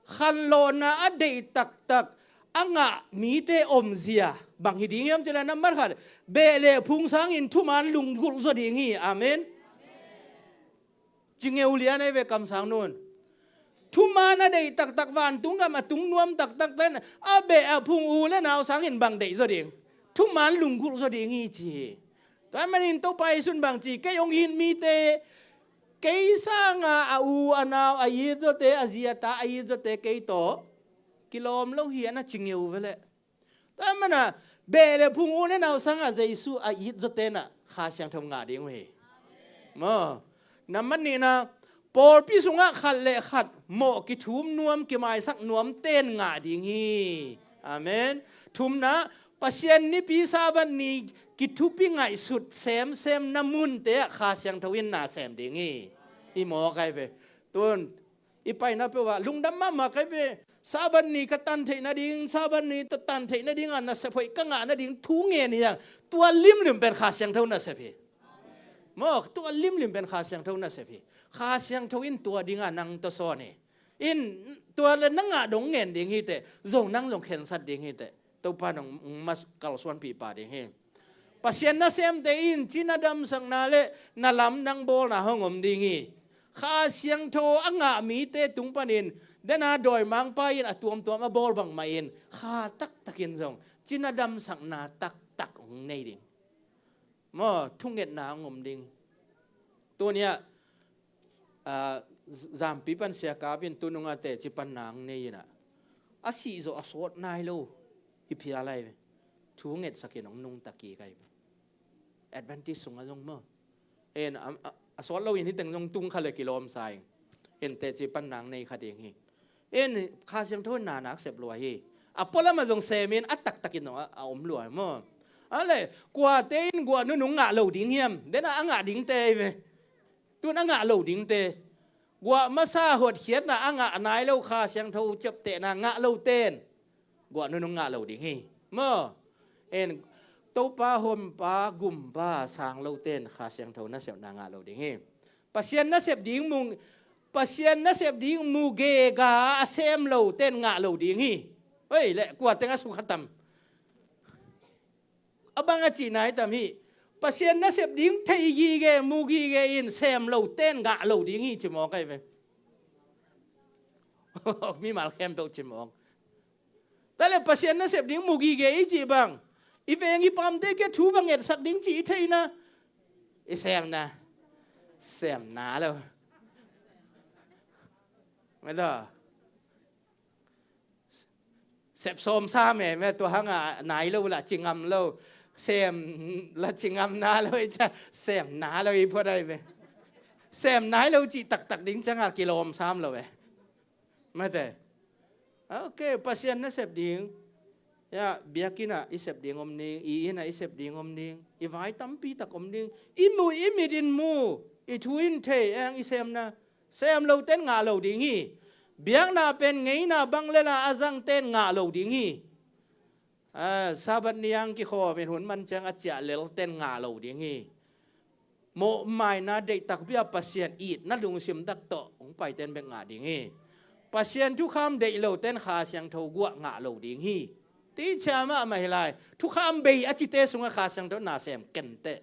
Khanlawhna a deih taktak a ngah mite omzia bang hi ding hiam cih leh nambat khat. Beh le phung sangin thuman lunggulh zaw ding hi. Amen. Ci ngeu lian ei ve kamsang nun. Thuman a deih taktak vantung gam a tung nuam taktak ten a beh a phung u le nau sangin bang deih zaw ding. Thuman lunggulh zaw ding hi ci hi. Tua manin Topa Jesu'n bang ci, kei hong it mite, kei sanga a u a nau a it zawte, a zi a ta a it zawte kei tawh kilawm lo hi a na ci ngeu ve leh. Tua mana beh le phung u le nau sanga Jesu a it zawte na Kha Siangtho ngah ding uh hi. Maw. Nambat nihna, pawlpi sungah khat le khat mawh kithum nuam, kimaisak nuam ten ngah ding hi. Amen. Thumna, Pasian nipi Sabbath ni kithupi ngaihsut semsem na munte ah Kha Siangtho in na sem ding hi. I mawk ai ve. Tun i paina peuh ah lungdam mahmah kai ve. Sabbath ni ka tan theih nading, Sabbath ni ka tan theih nading a nasep hoih ka ngah nading thu ngen hi hang. Tua limlim pen Kha Siangtho nasep hi. Maw, tua limlim pen Kha Siangtho nasep hi. Kha Siangtho in tua dinga nang tawh sawn hi. In tua le na ngah dong ngen ding hi teh, zong nang zong khensat ding hi teh. Topa nong mas kalsuanpih pah ding hi. Pasian nasemte in cina damsakna le na lamdang bawlna hong om ding hi. Kha Siangtho a ngah mite tung panin dena dawimangpa in a tuamtuam a bawl bangmah in kha taktakin zong cina damsakna taktak hong nei ding. Maw, thungetna hong om ding. Tuniah, ah, z-, zampi pan siakap in tununga teci panna hong nei inah a sihzawh a sawt nai lo hi phial ai ve. Thungetsakin hong nungta kik ai ve. Adventist sungah zong maw. En a, a, a sawt lo in hiteng zong tung kha le kilawm sa ing. En teci panna hong nei kha ding hi. En Kha Siangtho in na nak sep lua hi. A pualam ah zong semin a taktakin zong a, a om lua hi maw. A le, kuate in guah nunung ngah lo ding hiam? Den a, a ngah dingte hi ve. Tun a ngah lo dingte. Guah masa hotkhiatna a ngah nai lo Kha Siangtho ciaptehna ngah lo ten guah nunung ngah lo ding hi. Maw. En, Topa Honpa Gumpa sang lo ten Kha Siangtho nasepna ngah lo ding hi. Pasian nasep ding mu, Pasian nasep ding mu gega a sem lo ten ngah lo ding hi. Oi, le, kua teng a sukha tam. A bang a cihna hi tam hi. Pasian nasep ding thei gige, mu gige in sem lo ten ngah lo ding hi ci mawk ahi ve. Mimal khempeuh ci mawk. Tua le Pasian nasep ding mu gige i cih bang, i veng i pamte kia thu va ngetsak ding ci i theihna, i semna, semna lo. Mata. Sep sawm sa me, me tua hang a nai lo la ci ngam lo. Sem la ci ngam na lo i ca, sem na lo i phuat ai ve. Sem nai lo ci taktak ding ciang a kilawm sam lo ve. Mate. Ok, Pasian nasep ding. Ya, biakinn ah i sep ding om ding, i inn ah i sep ding om ding. I vai tampi tak om ding. I mu, i mit in mu, i thu in thei, eng i semna. Sem lo ten ngah lo ding hi. Biakna pen ngeina bang le la a zang ten ngah lo ding hi. Ah, Sabbath ni ang kikhawm in hun man ciang a ciah lel ten ngah lo ding hi. Mawhmaina deihtak bia Pasian itna lungsim dak tawh hong paiten bek ngah ding hi. Pasian thukham deih lo ten Kha Siangtho guah ngah lo ding hi. Ti cia mahmah hi lai. Thukham bei a cite sungah Kha Siangtho na sem kenteh.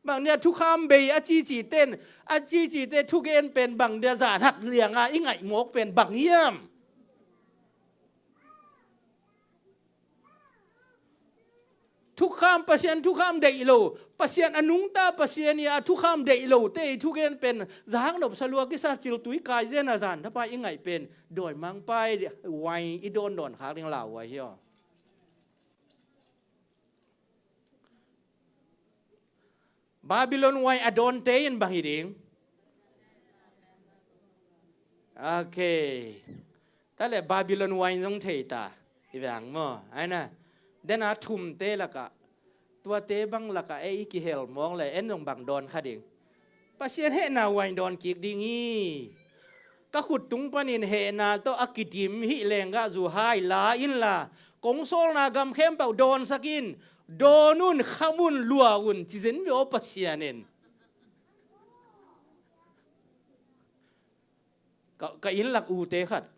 Bang dia thukham bei a cici ten, a cicite thugen pen bang dia zan hak lianga i ngaih mawk pen bang hiam? Thukham, Pasian thukham deih lo, Pasian a nungta Pasian i a thukham deih lo te i thugen pen zahak nop salua kisa ciltui kai zen a zan thapa i ngaih pen dawimangpai wine i dawndawn khak ding lauhuai hi aw. Babylon wine a dawnte in bang hi ding? Ok. Tua le Babylon wine zong thei ta. I vang maw. Aina. Den a thumte lakah. Tuate bang lakah e i kihel mawk le en zong bang dawn kha ding. Pasian hehna wine dawn kik ding hi. Ka khut tung panin hehna tawh a kidim hih lenggahzu hai la inla, kong sawlna gam khempeuh dawnsak in, dawn un, kham un, lua un, ci zen ve aw Pasian in. Ka, ka inn lak ute khat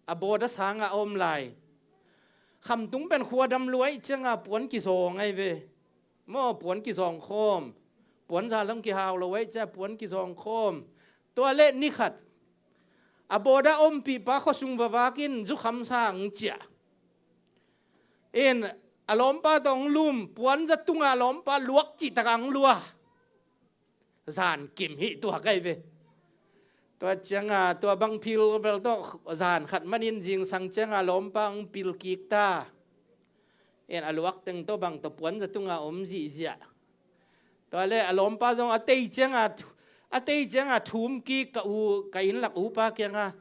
a bawda sanga a om lai. Khamtung pen khuadam luai cianga puan kizawng ai ve. Maw puan kizawng khawm. Puan za long kihau lo ai cia puan kizawng khawm. Tua le ni khat a bawda ompihpa khuasung vavakin zukham sang cia. In a lawmpa tawh hong lum, puan za tunga lawmpa luak cihtak ang lua. Zan kim hih tuak ai ve. Tua cianga tua bang phil bel tawh zan khat manin zingsang cianga lawmpa hong pil kik ta. En a luak teng tawh bang tawh puan za tunga om zihziah. Tua le a lawmpa zong a tei cianga thu-, a tei cianga thum kik ka u, ka inn lak upa kianga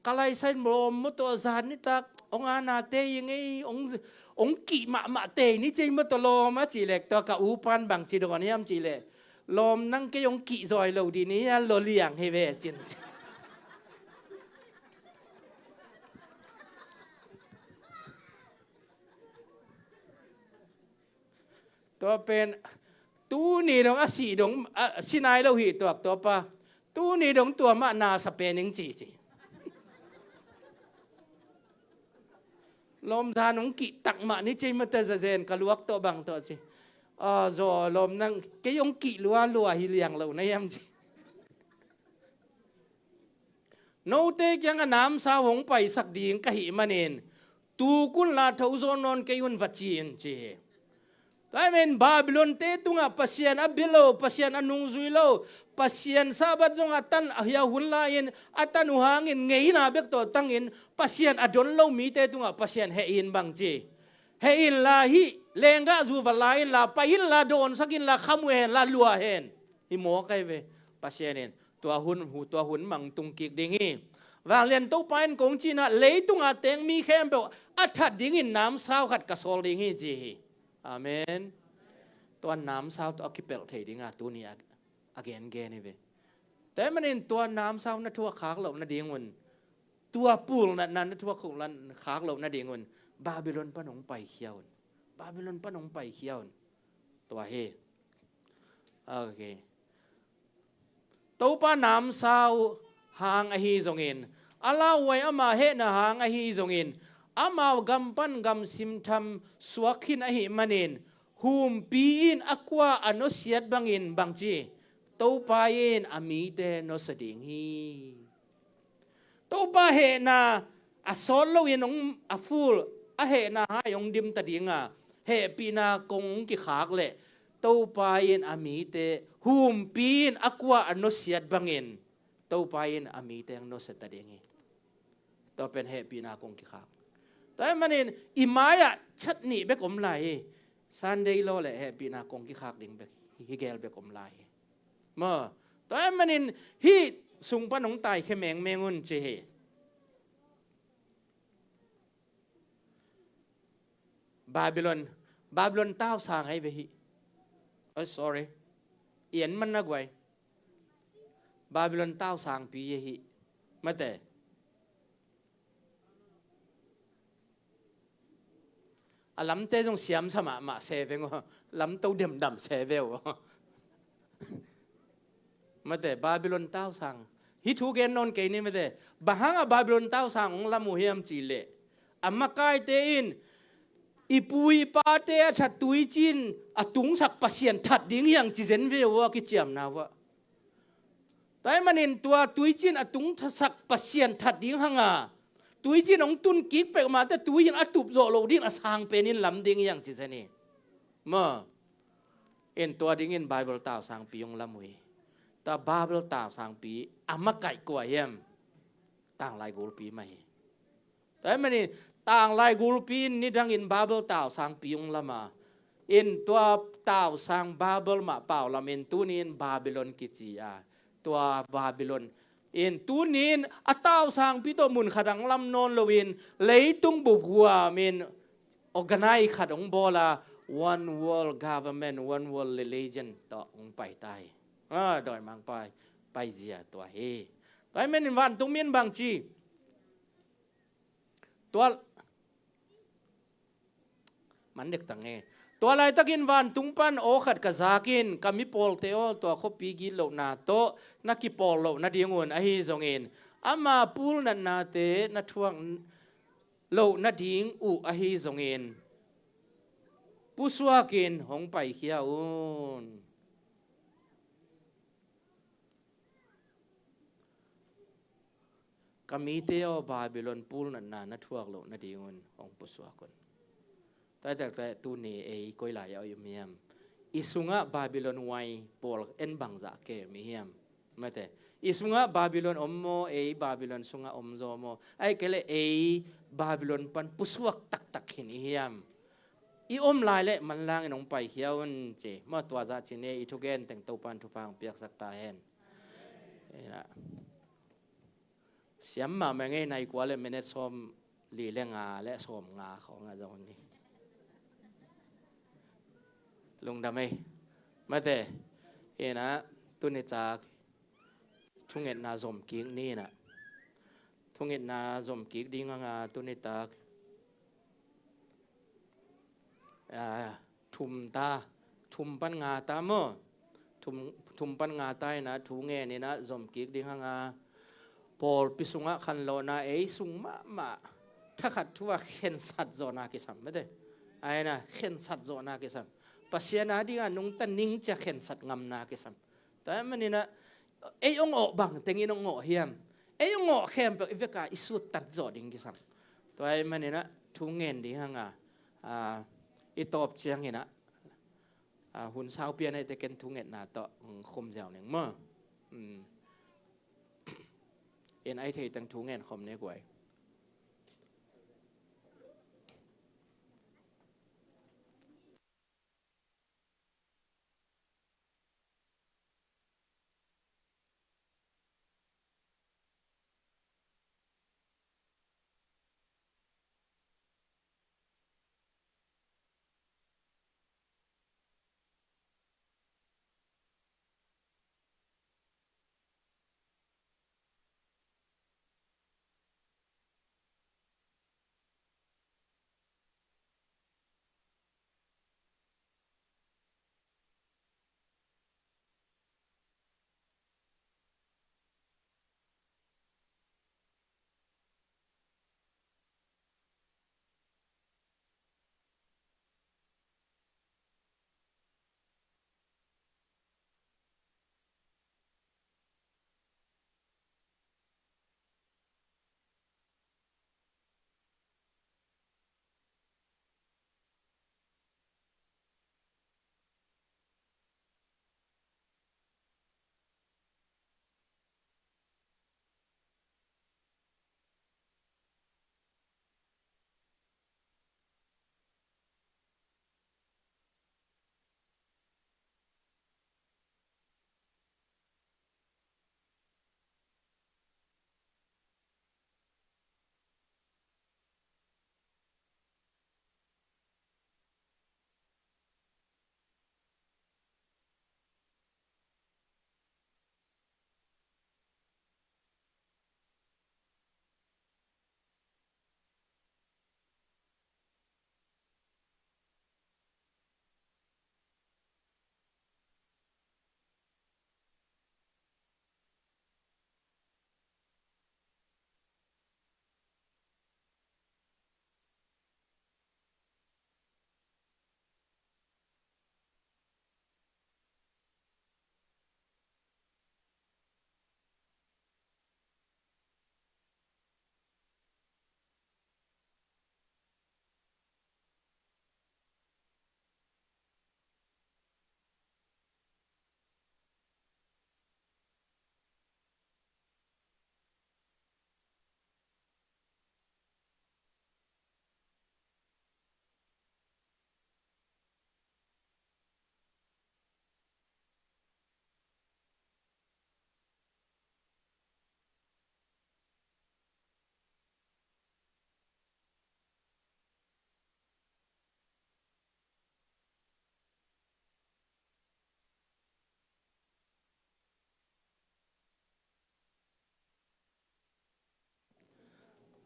ka laisai lawm maw tawh zan nitak hong ana tei i ngei hong, hong kih mahmah tei ni cei maw tawh lawm a cih lek tua ka upan bang ci dawn hiam cih leh lawm nang kei hong kih zawi lo dih ni a lawliang hi ve cin. Tua pen tuni dong a si dong a si nai lo hi tuak tua pa. Tuni dong tua mah nasa pen ing ci ci. Lawmzan hong kihtak mah ni ci mate zazen ka luak tawh bang tawh ci. A zaw lawm nang kei hong kih lua lua hi liang lo na hiam ci. Note kiangah namsau hong paisak ding ka hih manin tuk unla tho zaw nawn kei un va ci in ci hi. Tua hi manin Babylon te tungah Pasian a bia lo, Pasian a nungzui lo, Pasian Sabbath zong a tan a hia hun lai-in a tan uh hangin ngeina bek tawh tangin Pasian a don lo mite tungah Pasian heh in bang ci. Heh inla hih lenggah zu va la inla pai inla dawnsak inla kham uh henla lua hen. Hi mawk ahi ve. Pasian in tua hun, tua hun mang tung kik ding hi. Vanglian Topa in kong cihna, leitunga teng mi khempeuh a that dingin namsau khat ka sawl ding hi ci hi. Amen. Tua namsau tawh a kipelh thei dinga tuni a, a gengen hi ve. Tua ahih manin tua namsau na thuak khak loh nadingun, tua pulnatna na thuak khak loh nadingun Babylon pan hong paikhia un. Babylon pan hong paikhia un. Tua hi. Ok. Topa namsau hang ahi zongin, a lauhuai ama hehna hang ahi zongin, amau gam pan gamsim tham suak khin ahih manin, humpi in a kua a nusiat bangin bangci, Topa in a mite nusia ding hi. Topa hehna a sawt loin hong a ful, a hehna hai hong dimta dinga, hehpihna kong kikhak leh Topa in a mite, humpi in a kua a nusiat bangin Topa in a mite hong nusia ta ding hi. Tua pen hehpihna kong kikhak. Tua ahih manin i mai-ah chat nih bek om lai hi. Sunday law le hehpihna kong kikhak ding bek hi gel bek om lai hi. Maw, tua ahih manin hih sung pan hong taikhia mengmeng un ci hi. Babylon, Babylon tausang ahi ve hi. Oh, sorry. I en man na guai. Babylon tausangpi ahi hi. Mate. A lamte zong siamsa mahmah se veng aw. Lamto demdam se ve aw. Mate, Babylon tausang. Hih thu gen nawn kei ni mate. Bang hangah Babylon tausang hong lam uh hiam cih leh, a makaite in i pu i pate a that tuiciin a tungsak Pasian that ding hi hang ci zen ve uh a kiciamna uh ah. Tua ahih manin tua tuiciin a tungsak Pasian that ding hanga, tuiciin hong tun kik peuhmah teh tui in a tup zawh loh dingin a sang penin lam ding hi hang ci zen hi. Maw. In tua dingin Bible tausangpi hong lam uh hi. Tua Bible tausangpi a makaih kua hiam? Tanglai gulpi mah hi. Tua ahih manin tanglai gulpi in nidangin Bible tausangpi hong lam a, in tua tausang Bible mah pau lamin tuni-in Babylon kici a, tua Babylon in tuni-in a tausangpi tawh mun khat ah hong lam nawn loin leitung bup huamin organize khat hong bawl a, one world government, one world religion tawh hong pai ta hi. Ah, dawimangpa paizia tua hi. Tua ahih manin vantung mi in bang ci? Tua man dek tang e. Tua laitakin vantung pan aw khat ka zak in, ka mi pawlte aw, tua khuapi gitlohna tawh na kipawl loh nadingun ahi zongin, ama pulnatnate na thuak loh nading uh ahi zongin, pusuakin hong paikhia un. Ka mite aw, Babylon pulnatna na thuak loh nadingun hong pusuak un. Tua taktak tuni ei koi lai-ah i om hiam? I sungah Babylon huai pawl en bangzah kem i hiam? Mate. I sungah Babylon om maw, ei Babylon sungah om zaw maw? Ahih kei leh ei Babylon pan pusuak taktak khin i hiam? I om lai leh manlangin hong paikhia un ci. Maw, tua zah ci ni, i thugen teng Topan thupha hong piaksak ta hen. Ina. Siam mahmah ngei, nai kua le minute sawm li le nga le sawm nga khawng a zong ni. Lungdam ei. Mate, ina, tuni tak thungetna zom kik ni ina. Thungetna zom kik ding hanga tuni tak. Ah, thum ta, thum pan nga ta maw? Thum, thum pan nga ta ina, thu ngen ina, zom kik ding hanga. Pawlpi sungah khanlawhna ei sung mahmah thakhat thu a khensat zawhna kisam, mate. Aina, khensat zawhna kisam. Pasian a dinga nungta ning cia khensat ngamna kisam. Tua manin ah, ei hong awh bang tengin hong awh hiam? Ei hong awh khempeuh i veka i suttat zawh ding kisam. Tua ahih manin ah, thu ngen ding hanga, ah, i tawp ciangin ah, ah, hun sau pian ahih teh ken thungetna tawh, mm, khum ziau ning maw. Mm. In ai thei teng thu ngen khom ne guai.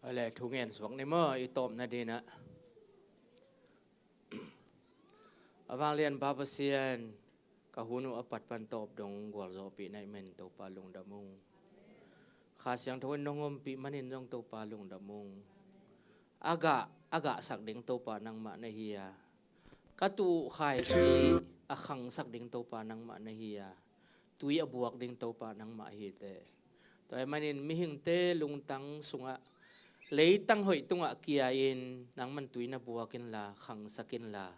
Aw le, thu ngen suak ni maw, i tawpna dinah. A vanglian Pa Pasian, ka hun uh a pat pan tawp dong gualzawhpih na hih manin Topa lungdam ung. Kha Siangtho in nong ompih manin zong Topa lungdam ung. A gah, a gahsak ding Topa nangmah na hi a, ka tuukhai a khangsak ding Topa nangmah na hi a, tui a buak ding Topa nangmah hi teh. Tua ahih manin mihingte lungtang sungah, leitang hoih tungah kia-in nangman tui na buak inla, khangsak inla,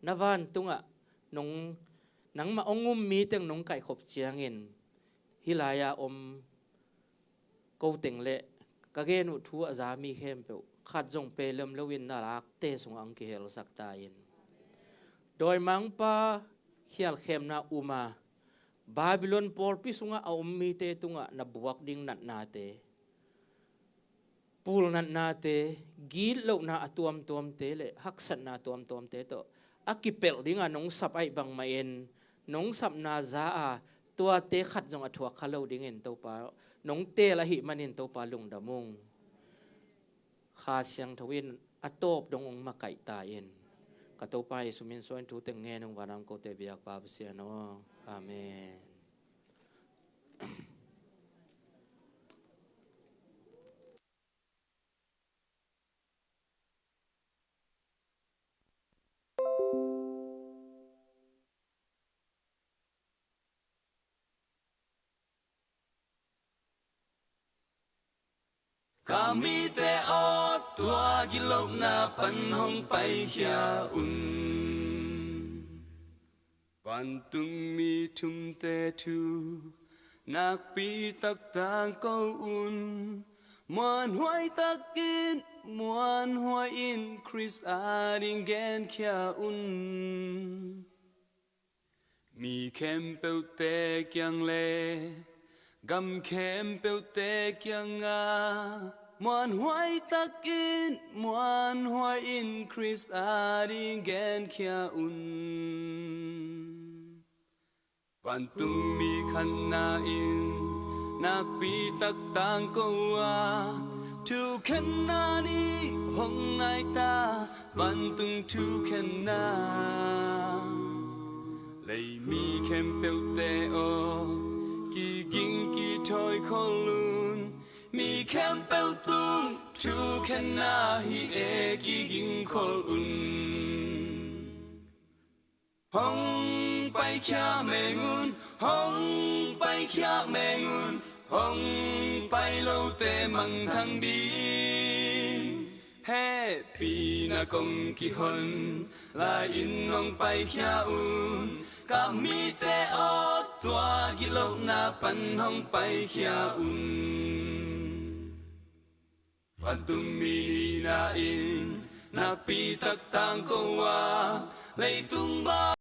na vantungah nong, nangmah hong um mi teng nong kaihkhop ciangin, hih lai-a om ko teng le ka gen uh thu a za mi khempeuh khat zong pelem loin na lakte sungah hong kihelsak ta in. Dawimangpa khialkhemna um a, Babylon pawlpi sungah a om mite tungah na buak ding natnate, pulnatnate, gitlohna a tuamtuamte le haksatna a tuamtuamte tawh a kipelh dinga nong sap ahih bangmahin, nong sapna za a tuate khat zong a thuak kha lo dingin Topa nong teel ahih manin Topa lungdam ung. Kha Siangtho in a tawp dong hong makaih ta in. Ka Topa Jesuh min suangin thu teng ngen ung, vanah om kote biak Pa Pasian aw. Amen. Ka mite aw, tua gitlohna pan hong paikhia un. Vantungmi thumte thu nakpi tak tangko un. Muanhuai takin, muanhuai in Khrist ading genkhia un. Mi khempeuhte kiang le gam khempeuhte kiangah muanhuai takin, muanhuai in Khrist ading genkhia un. Vantungmi khatna in nakpi tak tangko a, thukhenna nih hong nai ta, vantung thukhenna. Leimi khempeuhte aw, kiging kithawi khol un. Mi khempeuh tung thukhenna hi e, kiging khol un. Hong paikhia meng un, hong paikhia meng un, hong pai lote mangthang ding. Hehpihna kong kihon lai-in hong paikhia un, ka mite aw, tua gitlohna pan hong paikhia un. Vantungmi nihna in nakpi tak tangko a, leitung bang